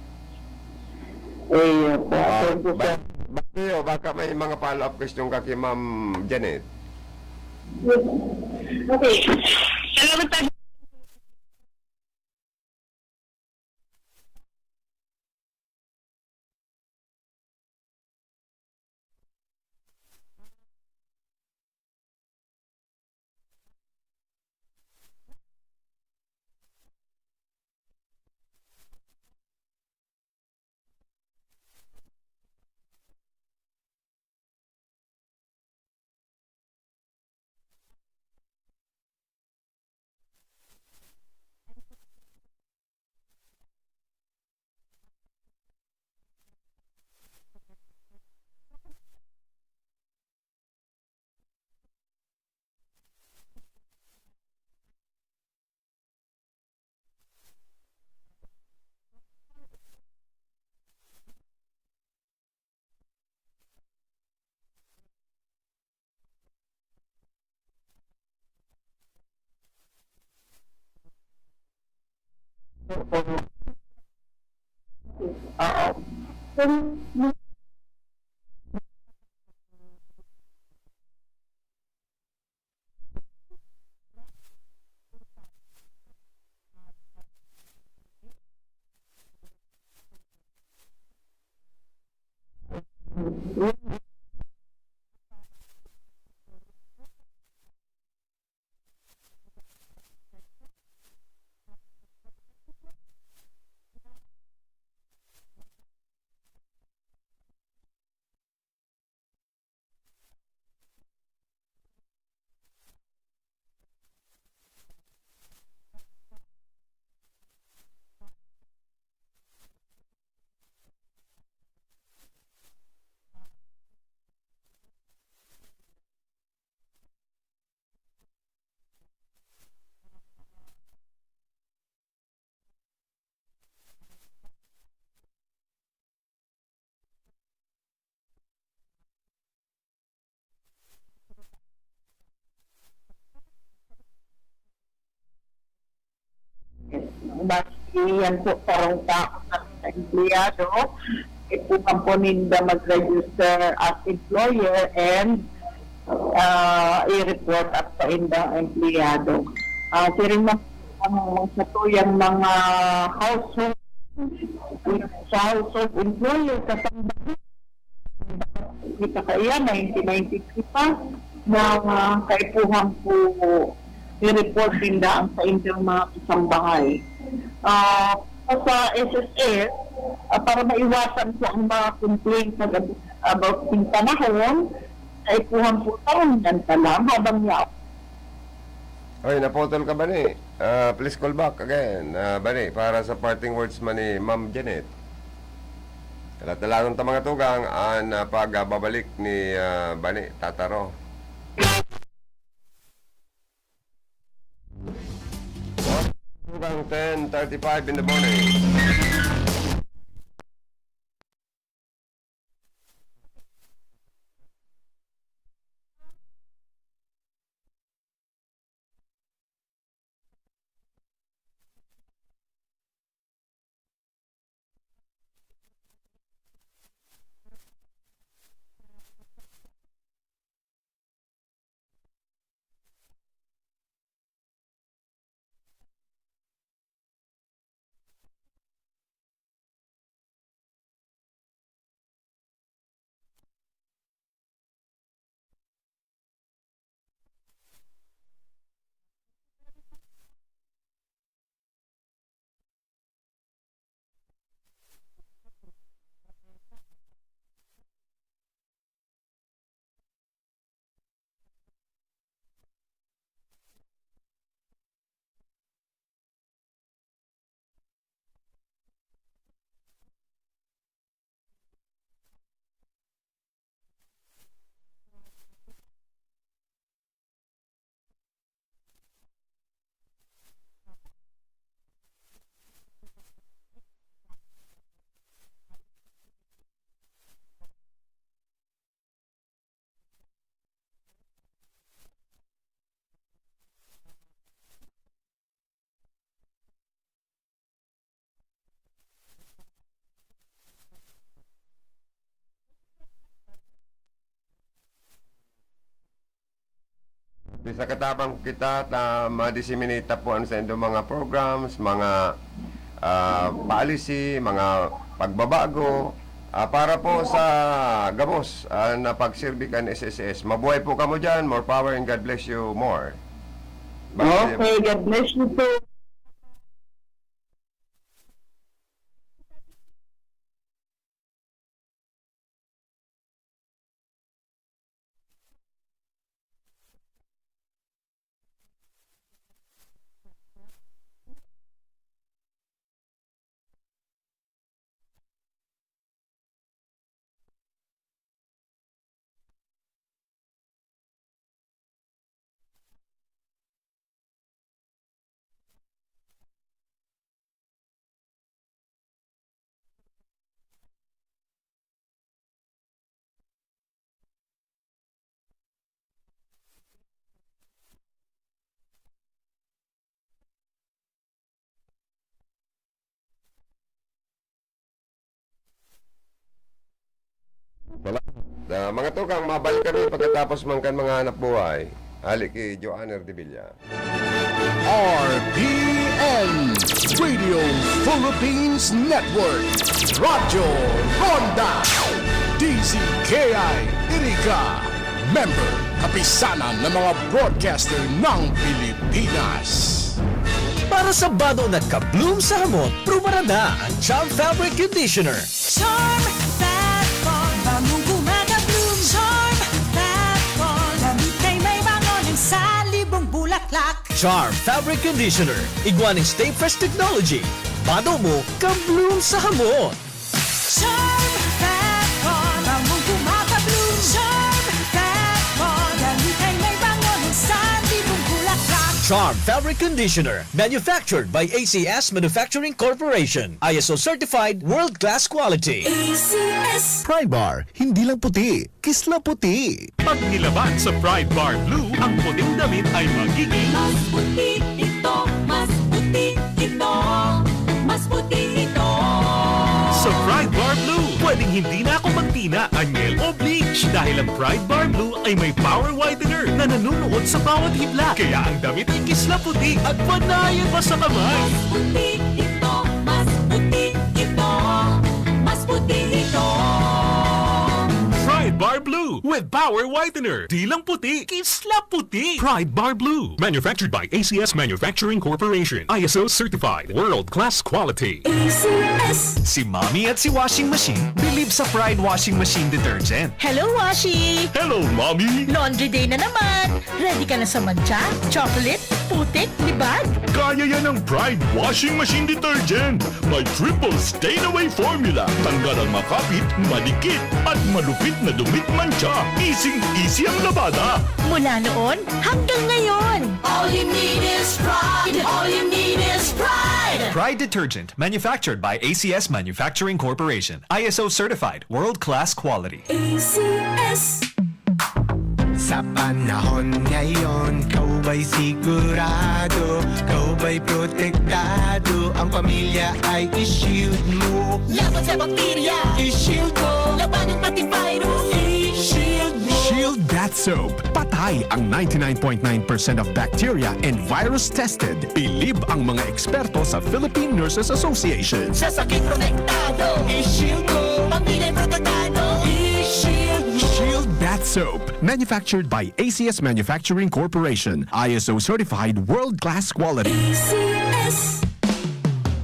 Eh, po, Ah, thank you, ba-, sir. Back to you. Baka may mga follow-up question ka kay Ma'am Janet. Okay. Salamat, sir. Basi, yan po, sarong takot na mga empleyado. Kaipuhan po ninda mag-register as employer and, ah, i-report as saindang empleyado. Ah, siring na ang satuyang mga household, sa household employer, kasambahay, kita kaiyan, nineteen ninety-three pa, na, ah, kaipuhan po i-report ninda ang saindang mga kasambahay. Ah, sa S S S, ah, para maiwasan po ang mga complaints about, about sa panahon, kaipuhan po, taon yan pa lang, habang niya Oy, naputol ka, Bani. Ah, please call back again. Ah, Bani, para sa parting words man ni Ma'am Janet. Kalat na lang ta, mga tugang, an, ah, pagbabalik ni, ah, Bani Tataro. Tugang, ten thirty-five in the morning. Sa katabang kita, ta, ma-disseminate ta po ang sa indo mga programs, mga, ah, policy, mga pagbabago, ah, para po sa gabos, ah, na pagserbi kan S S S. Mabuhay po kamo dyan. More power and God bless you more. Bye. Okay, God bless you too. Salamat. Ah, mga tukang, mabalik kami pagkatapos man kan mga hanap buhay. Hali ki Joanner de Villa. R P N, Radio Philippines Network, Radyo Ronda, D Z K I Iriga, member, kapisanan ng mga broadcaster ng Pilipinas. Para sa badong nagka-bloom sa hamot, prubarada ang Charm Fabric Conditioner. Charm Fat Ball, bangong gumagabloom. Charm Fat Ball, damit ay may bango ng salibong bulaklak. Charm Fabric Conditioner, igwa ning Stay Fresh Technology. Bado mo, ka-bloom sa hamot. Charm Fat Ball, bangong gumagabloom. Charm Fat Ball, damit ay may bango ng salibong bulaklak. Charm Fabric Conditioner, manufactured by A C S Manufacturing Corporation. I S O certified, world-class quality. A C S. Pride Bar, hindi lang puti, kisla puti. Pag nilaban sa Pride Bar Blue, ang puting damit ay magiging mas puti ito, mas puti ito, mas puti ito. Sa Pride Bar Blue, pwedeng hindi na ako magtina, anyel o bleach dahil ang Pride Bar Blue ay may power whitener na nanunuot sa bawat hibla. Kaya ang damit ay kisla puti at panayan pa sa kamay. Mas puti ito, mas puti ito, mas puti ito. Pride Bar Blue with power whitener. Di lang puti, kisla puti. Pride Bar Blue. Manufactured by A C S Manufacturing Corporation. I S O certified. World class quality. A C S. Si Mommy at si Washing Machine bilib sa Pride Washing Machine Detergent. Hello, Washi! Hello, Mommy! Laundry day na naman! Ready ka na sa mantsa, chocolate, putik, libag? Kaya yan ng Pride Washing Machine Detergent. May triple stain away formula. Tanggal ang makapit, madikit, at malupit na dumi, mantsa. Easy-easy ang labada. Mula noon hanggang ngayon. All you need is Pride. All you need is Pride. Pride Detergent, manufactured by A C S Manufacturing Corporation. I S O certified, world-class quality. A C S. Sa panahon ngayon, ikaw ba'y sigurado? Ikaw ba'y protektado? Ang pamilya ay i-shield mo. Laban sa bakterya, i-shield mo. Labanan pati virus, i-shield mo. Shield Bath Soap. Patay ang ninety-nine point nine percent of bacteria and virus tested. Bilib ang mga eksperto sa Philippine Nurses Association. Sa sakit protektado, i-shield mo. Pamilya protektado, i-shield mo. Shield Bath Soap. Manufactured by A C S Manufacturing Corporation. I S O certified, world-class quality. A C S.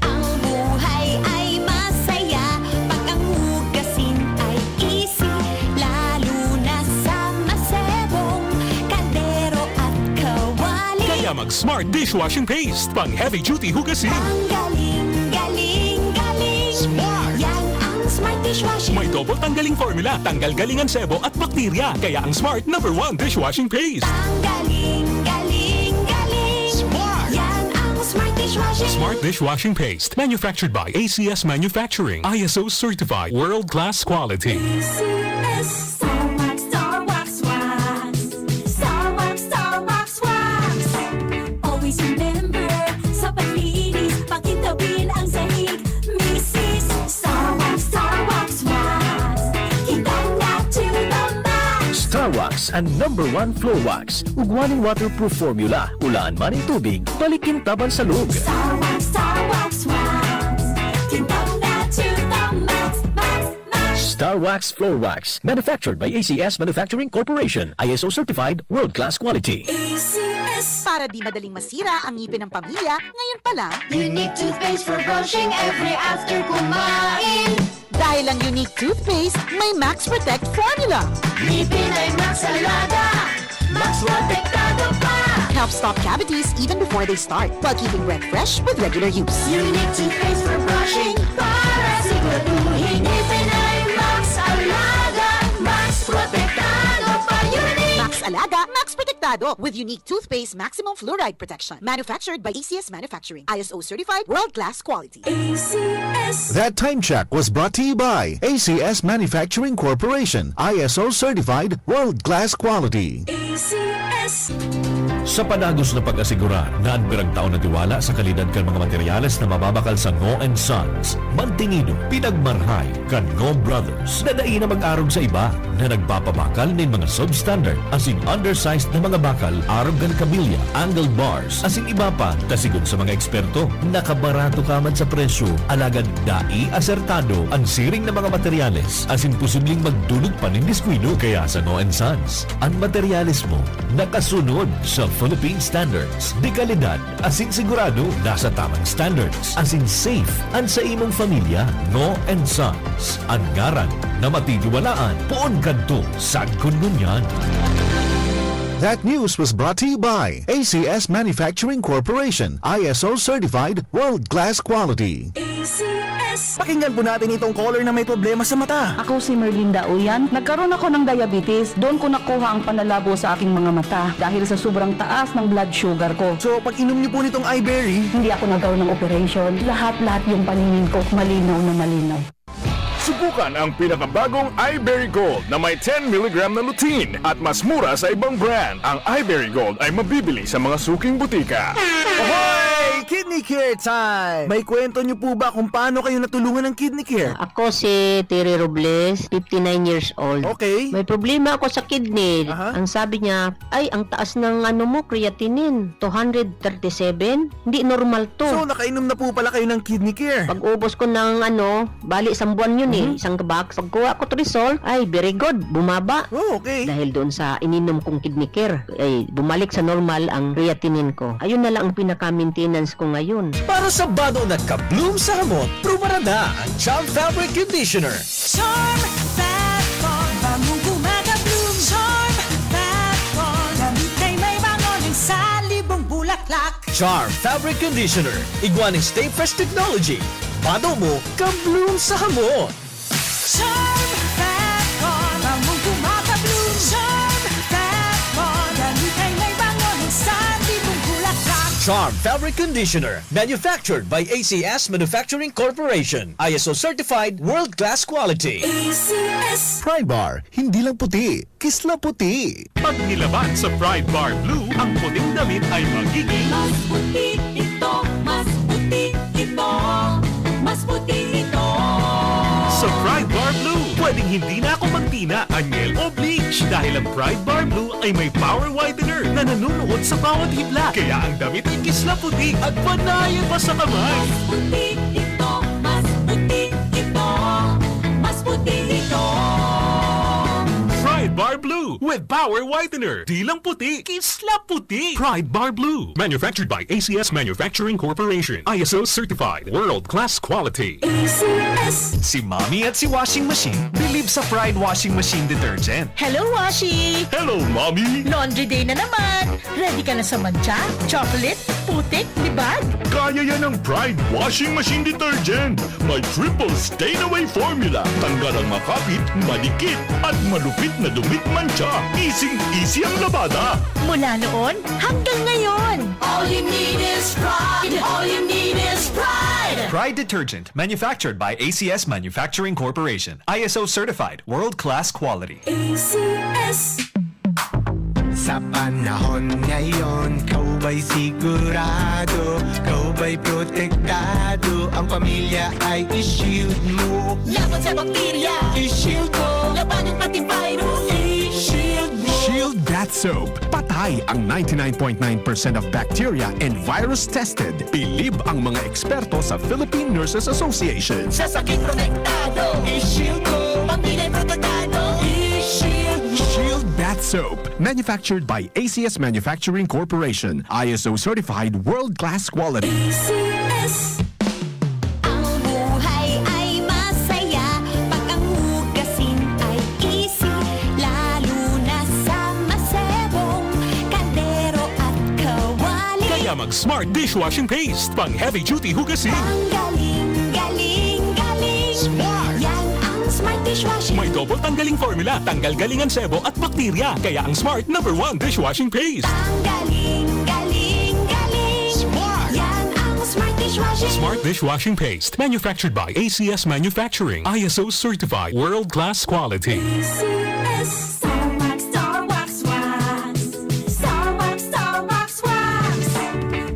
Ang buhay ay masaya pag ang hugasin ay easy, lalo na sa masebong kaldero at kawali. Kaya mag Smart Dishwashing Paste, pang heavy duty hugasin. Tanggaling, galing, galing. Smart. Yan ang Smart Dishwashing. May double tanggaling formula, tanggal galing ang sebo at bakterya. Kaya ang Smart number one dishwashing paste. Tanggaling, galing, galing. Smart. Yan ang Smart Dishwashing. Smart Dishwashing Paste. Manufactured by A C S Manufacturing. I S O certified. World class quality. A C S. Star Wax, Star Wax, Wax. Star Wax, Star Wax, Wax. Always remember, sa paglinis, pakintabin ang sahig. Misis, Star Wax, Star Wax, Wax. Kitang na to the max. Star Wax An number one floor wax, ug one in waterproof formula. Ulaan man nin tubig, balik kintabang sa log. Star Wax, Star Wax, Wax. Kintab na to the max, max, max. Star Wax Floor Wax, manufactured by A C S Manufacturing Corporation, I S O certified, world-class quality. A C S. Para di madaling masira ang ngipin ng pamilya, ngayon pa lang. Unique toothpaste for brushing every after kumain. Dahil ang Unique Toothpaste may Max Protect Formula. Ngipin ay Max Alaga, Max Protektado pa. Helps stop cavities even before they start, while keeping breath fresh with regular use. Unique Toothpaste for brushing, para siguraduhin ngipin ay Max Alaga, Max Protektado pa. Unique! Max Alaga, Max Protektado, with Unique Toothpaste Maximum Fluoride Protection. Manufactured by A C S Manufacturing. I S O certified, world-class quality. A C S. That time check was brought to you by A C S Manufacturing Corporation, I S O certified, world-class quality. A C S. Sa padagos na pag-asigurar na an piragtao na tiwala sa kalidad kan mga materyales na mababakal sa Ngo and Sons, mantinido, pinagmarhay kan Ngo Brothers na dai na mag-arog sa iba na nagpapabakal nin mga substandard asin undersized na mga bakal arog kan kabilya, angle bars, asin iba pa, ta sigon sa mga eksperto, nakabarato ka man sa presyo, alagad dai asertado an siring na mga materyales, asin posibleng magdulot pa nin diskuido. Kaya sa Ngo and Sons, an materyales mo nakasunod sa Philippine standards de kalidad, asin sigurado nasa tamang standards, asin safe an sa imong pamilya. Ngo and Sons, an ngaran na matitiwalaan poon kadto sagkod ngunyan. That news was brought to you by A C S Manufacturing Corporation, I S O certified, world-class quality. A C S. Pakinggan po natin itong caller na may problema sa mata. Ako si Merlinda Uyan. Nagkaroon ako ng diabetes. Doon ko nakuha ang panlalabo sa aking mga mata dahil sa sobrang taas ng blood sugar ko. So, pag inom niyo po nitong iBerry, hindi ako nagkaroon ng operation. Lahat-lahat yung paningin ko, malinaw na malinaw. Subukan ang pinakabagong iBerry Gold na may ten milligram na lutein at mas mura sa ibang brand. Ang iBerry Gold ay mabibili sa mga suking butika. Hoy! Kidney Care time! May kwento niyo po ba kung paano kayo natulungan ng Kidney Care? Ako si Terry Robles, fifty-nine years old. Okay. May problema ako sa kidney. Aha. Ang sabi niya, "Ay, ang taas ng ano mo, creatinine, two hundred thirty-seven. Hindi normal to." So, nakainom na po pala kayo ng Kidney Care? Pag-ubos ko ng ano, bali, isang buwan yun eh, Mhm. isang box. Pagkuha ko to result, ay, very good, bumaba. Oh, okay. Dahil doon sa ininom kong Kidney Care, ay, bumalik sa normal ang creatinine ko. Ayun na lang ang pinaka-maintenance ko ngayon. Para sa bado na ka-bloom sa hamot, prubarada ang Charm Fabric Conditioner. Charm Fat Bond, bangong gumagabloom. Charm Fat Bond, damit ay may bango ng salibong bulaklak. Charm Fabric Conditioner, igwa nin Stay Fresh Technology. Bado mo, ka-bloom sa hamot. Charm Fat Bond, bangong gumagabloom. Charm Fat Bond, damit ay may bango ng salibong bulaklak. Charm Fabric Conditioner, manufactured by A C S Manufacturing Corporation. I S O certified, world-class quality. A C S. Pride Bar, hindi lang puti, kisla puti. Pag nilaban sa Pride Bar Blue, ang puting damit ay magiging mas puti ito, mas puti ito, mas puti ito. Sa Pride Bar Blue, pwedeng hindi na ako magtina, anyel o bleach dahil ang Pride Bar Blue ay may power whitener na nanunuot sa bawat hibla. Kaya ang damit ay kisla puti at panayan pa sa kamay. Mas puti ito, mas puti ito, mas puti ito. Pride Bar Blue with power whitener. Di lang puti, kisla puti. Pride Bar Blue. Manufactured by A C S Manufacturing Corporation. I S O certified. World class quality. A C S. Si Mommy at si Washing Machine believe sa Pride Washing Machine Detergent. Hello, Washi! Hello, Mommy! Laundry day na naman! Ready ka na sa mantsa, chocolate, putik, libag? Kaya yan ng Pride Washing Machine Detergent. May triple stain away formula. Tanggal ang makapit, madikit, at malupit na dumit mantsa. Easy-easy ang labada. Mula noon hanggang ngayon. All you need is Pride. All you need is Pride. Pride Detergent, manufactured by A C S Manufacturing Corporation. I S O certified, world-class quality. A C S. Sa panahon ngayon, ikaw ba'y sigurado? Ikaw ba'y protektado? Ang pamilya ay i-shield mo. Laban sa bakterya, i-shield mo. Labanan pati virus, i-shield mo. Shield Soap. Patay ang ninety-nine point nine percent of bacteria and virus tested. Bilib ang mga eksperto sa Philippine Nurses Association. Sa sakit protektado, i-shield ko. Pamilya protektado, i-shield mo. Shield Bath Soap. Manufactured by A C S Manufacturing Corporation. I S O certified world-class quality. A C S. Ang buhay ay masaya pag ang hugasin ay easy, lalo na sa masebong kaldero at kawali. Kaya mag-Smart Dishwashing Paste, pang heavy duty hugasin. Ang galing, galing, galing. Smart. Yan ang Smart Dishwashing. May double tanggaling formula, tanggal galing ang sebo at bakterya. Kaya ang Smart number one dishwashing paste. Ang galing, galing, galing. Smart. Yan ang Smart Dishwashing. Smart Dishwashing Paste. Manufactured by A C S Manufacturing. I S O certified. World class quality. A C S. Star Wax, Star Wax Wax. Star Wax, Star Wax Wax.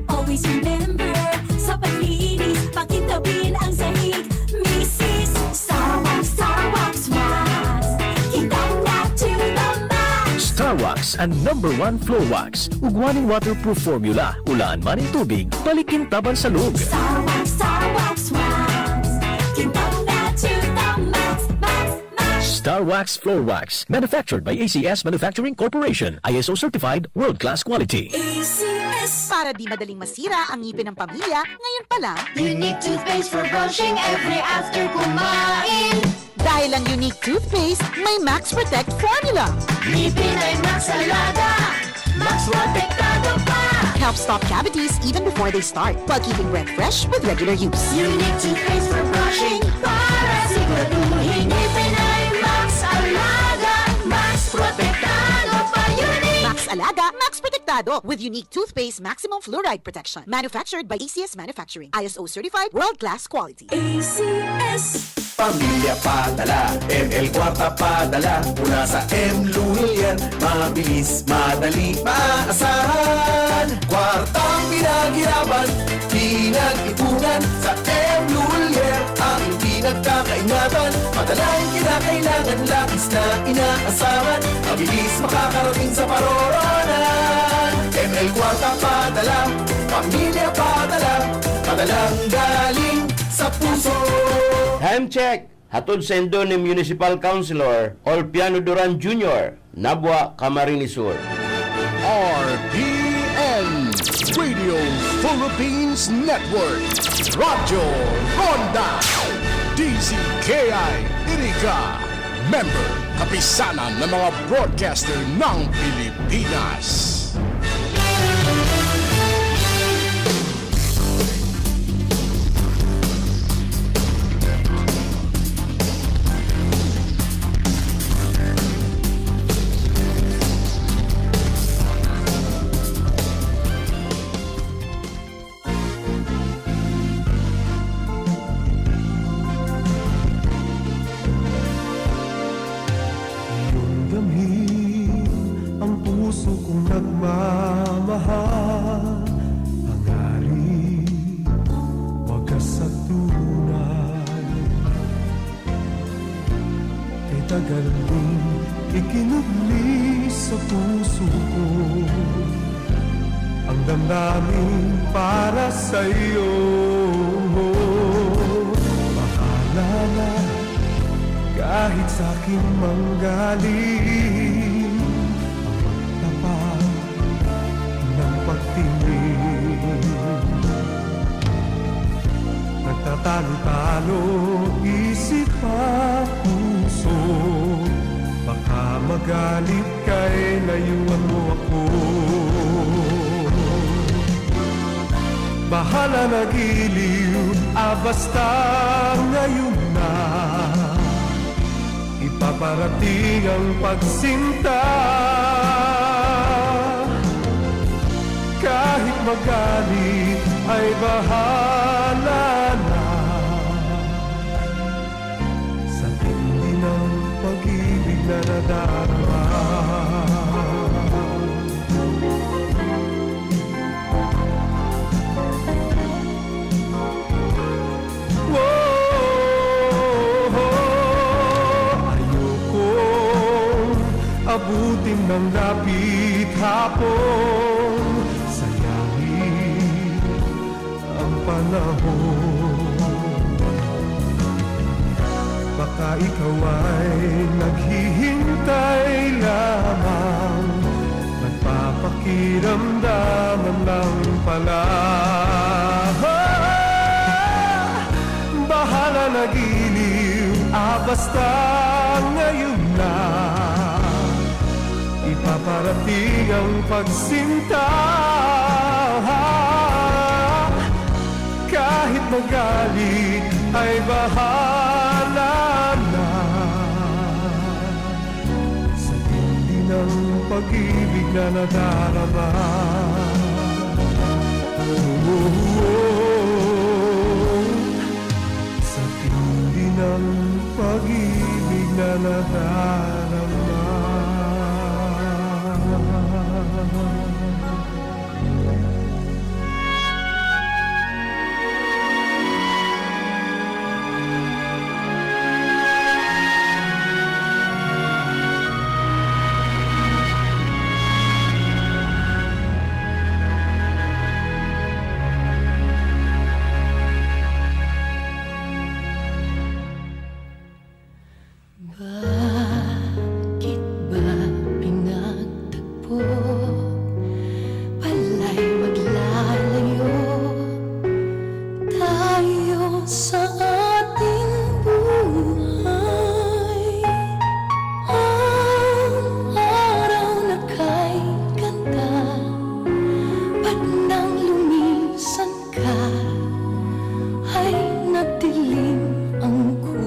Always remember, sa paglinis, pakintabin ang sahig. Misis, Star Wax, Star Wax Wax. Kintab na to the max. Star Wax, ang number one floor wax. Ugwa nin waterproof formula. Ulaan man nin tubig, balik kintab an salog. Star Wax, Star Wax Wax. Kintab na to the max, max, max. Star Wax Floor Wax. Manufactured by A C S Manufacturing Corporation. I S O certified, world-class quality. A C S. Para di madaling masira ang ngipin ng pamilya, ngayon pa lang. Unique toothpaste for brushing every after kumain. Dahil ang Unique toothpaste may Max Protect formula. Ngipin ay Max Alaga, Max Protektado pa. Helps stop cavities even before they start, while keeping breath fresh with regular use. Unique toothpaste for brushing para siguraduhin ngipin ay Max Alaga, Max Protektado pa. Unique. Max Alaga, Max Protektado with Unique toothpaste maximum fluoride protection. Manufactured by A C S Manufacturing. I S O certified, world-class quality. A C S. Pamilya padala, M L Kwarta padala, mula sa M Lulian, mabilis, madali, maasahan. Kwartang pinaghirapan, pinag-ipunan, sa M Lulian, ang pinagkakaingatan. Madalang kinakailangan, labis na inaasahan, mabilis makakarating sa paroroonan. M L Kwarta padala, pamilya padala, padalang galing sa puso. Time check! Hatod saindo ni Municipal Councilor Olpiano Duran Junior, Nabua, Camarines Sur. R P N, Radio Philippines Network, Radyo Ronda, D Z K I Iriga, member, Kapisanan ng mga Broadcaster ng Pilipinas. Iyong damhin ang puso kong nagmamahal, pangarip, wagas at tunay. Kay tagal mong ikinubli sa puso ko ang damdamin para sa'yo. Bahala na kahit sa'kin manggaling ang pagtapat ng pagtingin. Nagtatalo-talo isip at puso, baka magalit ka, eh, layuan mo ako. Bahala na giliw, ah, basta ngayon na ipaparating ang pagsinta. Kahit magalit ay bahala na, sa tindi ng pag-ibig na nadarama. Ayokong abutin Utim ng dapit hapon, sayangin ang panahon. Baka ikaw ay naghihintay lamang, nagpapakiramdaman lang pala. Bahala na giliw, ah, basta ngayon na ipaparating ang pagsinta. Kahit magalit ay bahala na sa tindi ng pag-ibig na nadarama. Sa tindi ng pag-ibig na nadarama. Bakit ba pinagtagpo pala'y maglalayo tayo sa ating buhay? Ang araw na kay ganda, ba't nang lumisan ka ay nagdilim ang kulay?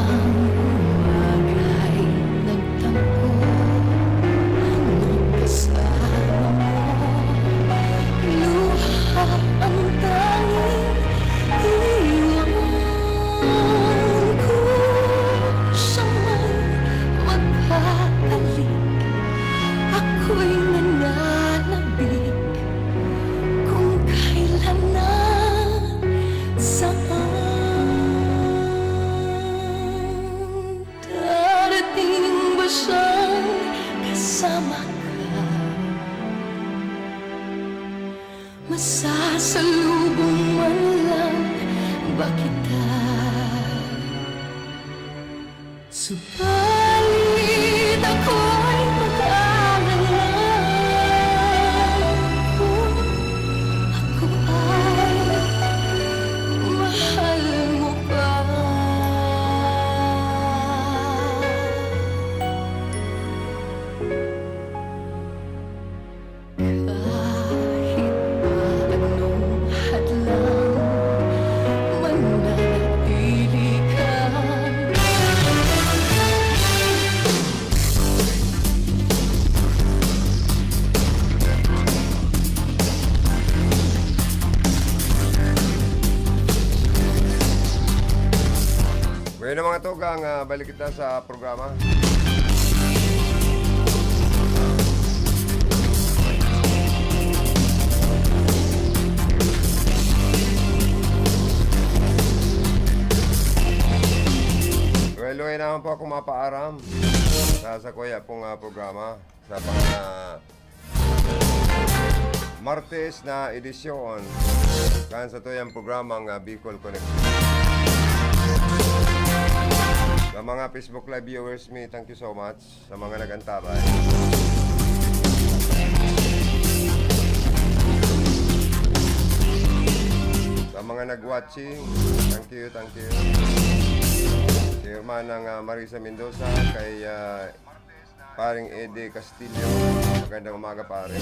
Ang umaga'y nagtampo, ang kasama mo, luha ang tanging iwan ko. Siya man magbabalik, ako'y nananabik kung kailan na, saan. Darating ba siyang kasama ka? Masasalubong man lang ba kita? Subalit ako'y mag-aalala kung ako ay mahal mo pa. Kahit pa anong hadlang, mananatili ka. Bueno, mga tugang, ah, balik kita sa programa. Well, luhay naman po ako mapaaram sa, sa kuya pong, ah, programa. Sa pang, ah, Martes na edisyon kan satuyang programang, ah, Bicol Connection. Sa mga Facebook Live viewers mi, thank you so much. Sa mga nag-antabay. Sa mga nag-watching, thank you, thank you. Si Hermanang, ah, Marisa Mendoza, kay, ah, Paring Eddie Castillo, magandang umaga, pare.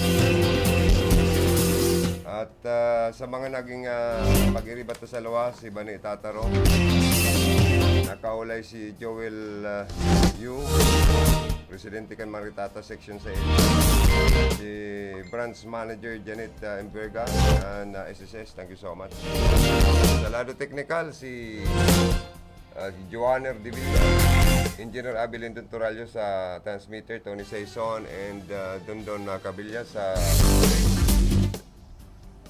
At, ah, sa mga naging, ah, pag-iribat sa luwas, si Bani Tataro, nakaulay si Joel, ah, Yu, presidente kan Maritata Section sa, si Branch Manager Janet, ah, Emberga, and, ah, S S S, thank you so much. Sa lado teknikal, si Ah, si Joanner Divino, Engineer Abilin Torallo sa transmitter, Tony Saison and, ah, Dondon, ah, Cabilla sa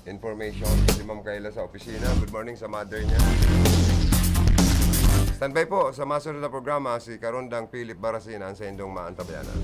information, si Ma'am Kayla sa opisina. Good morning sa mother niya. Standby po sa masunod na programa, si Karondang Philip Barasina, ang saindong maantabayanan.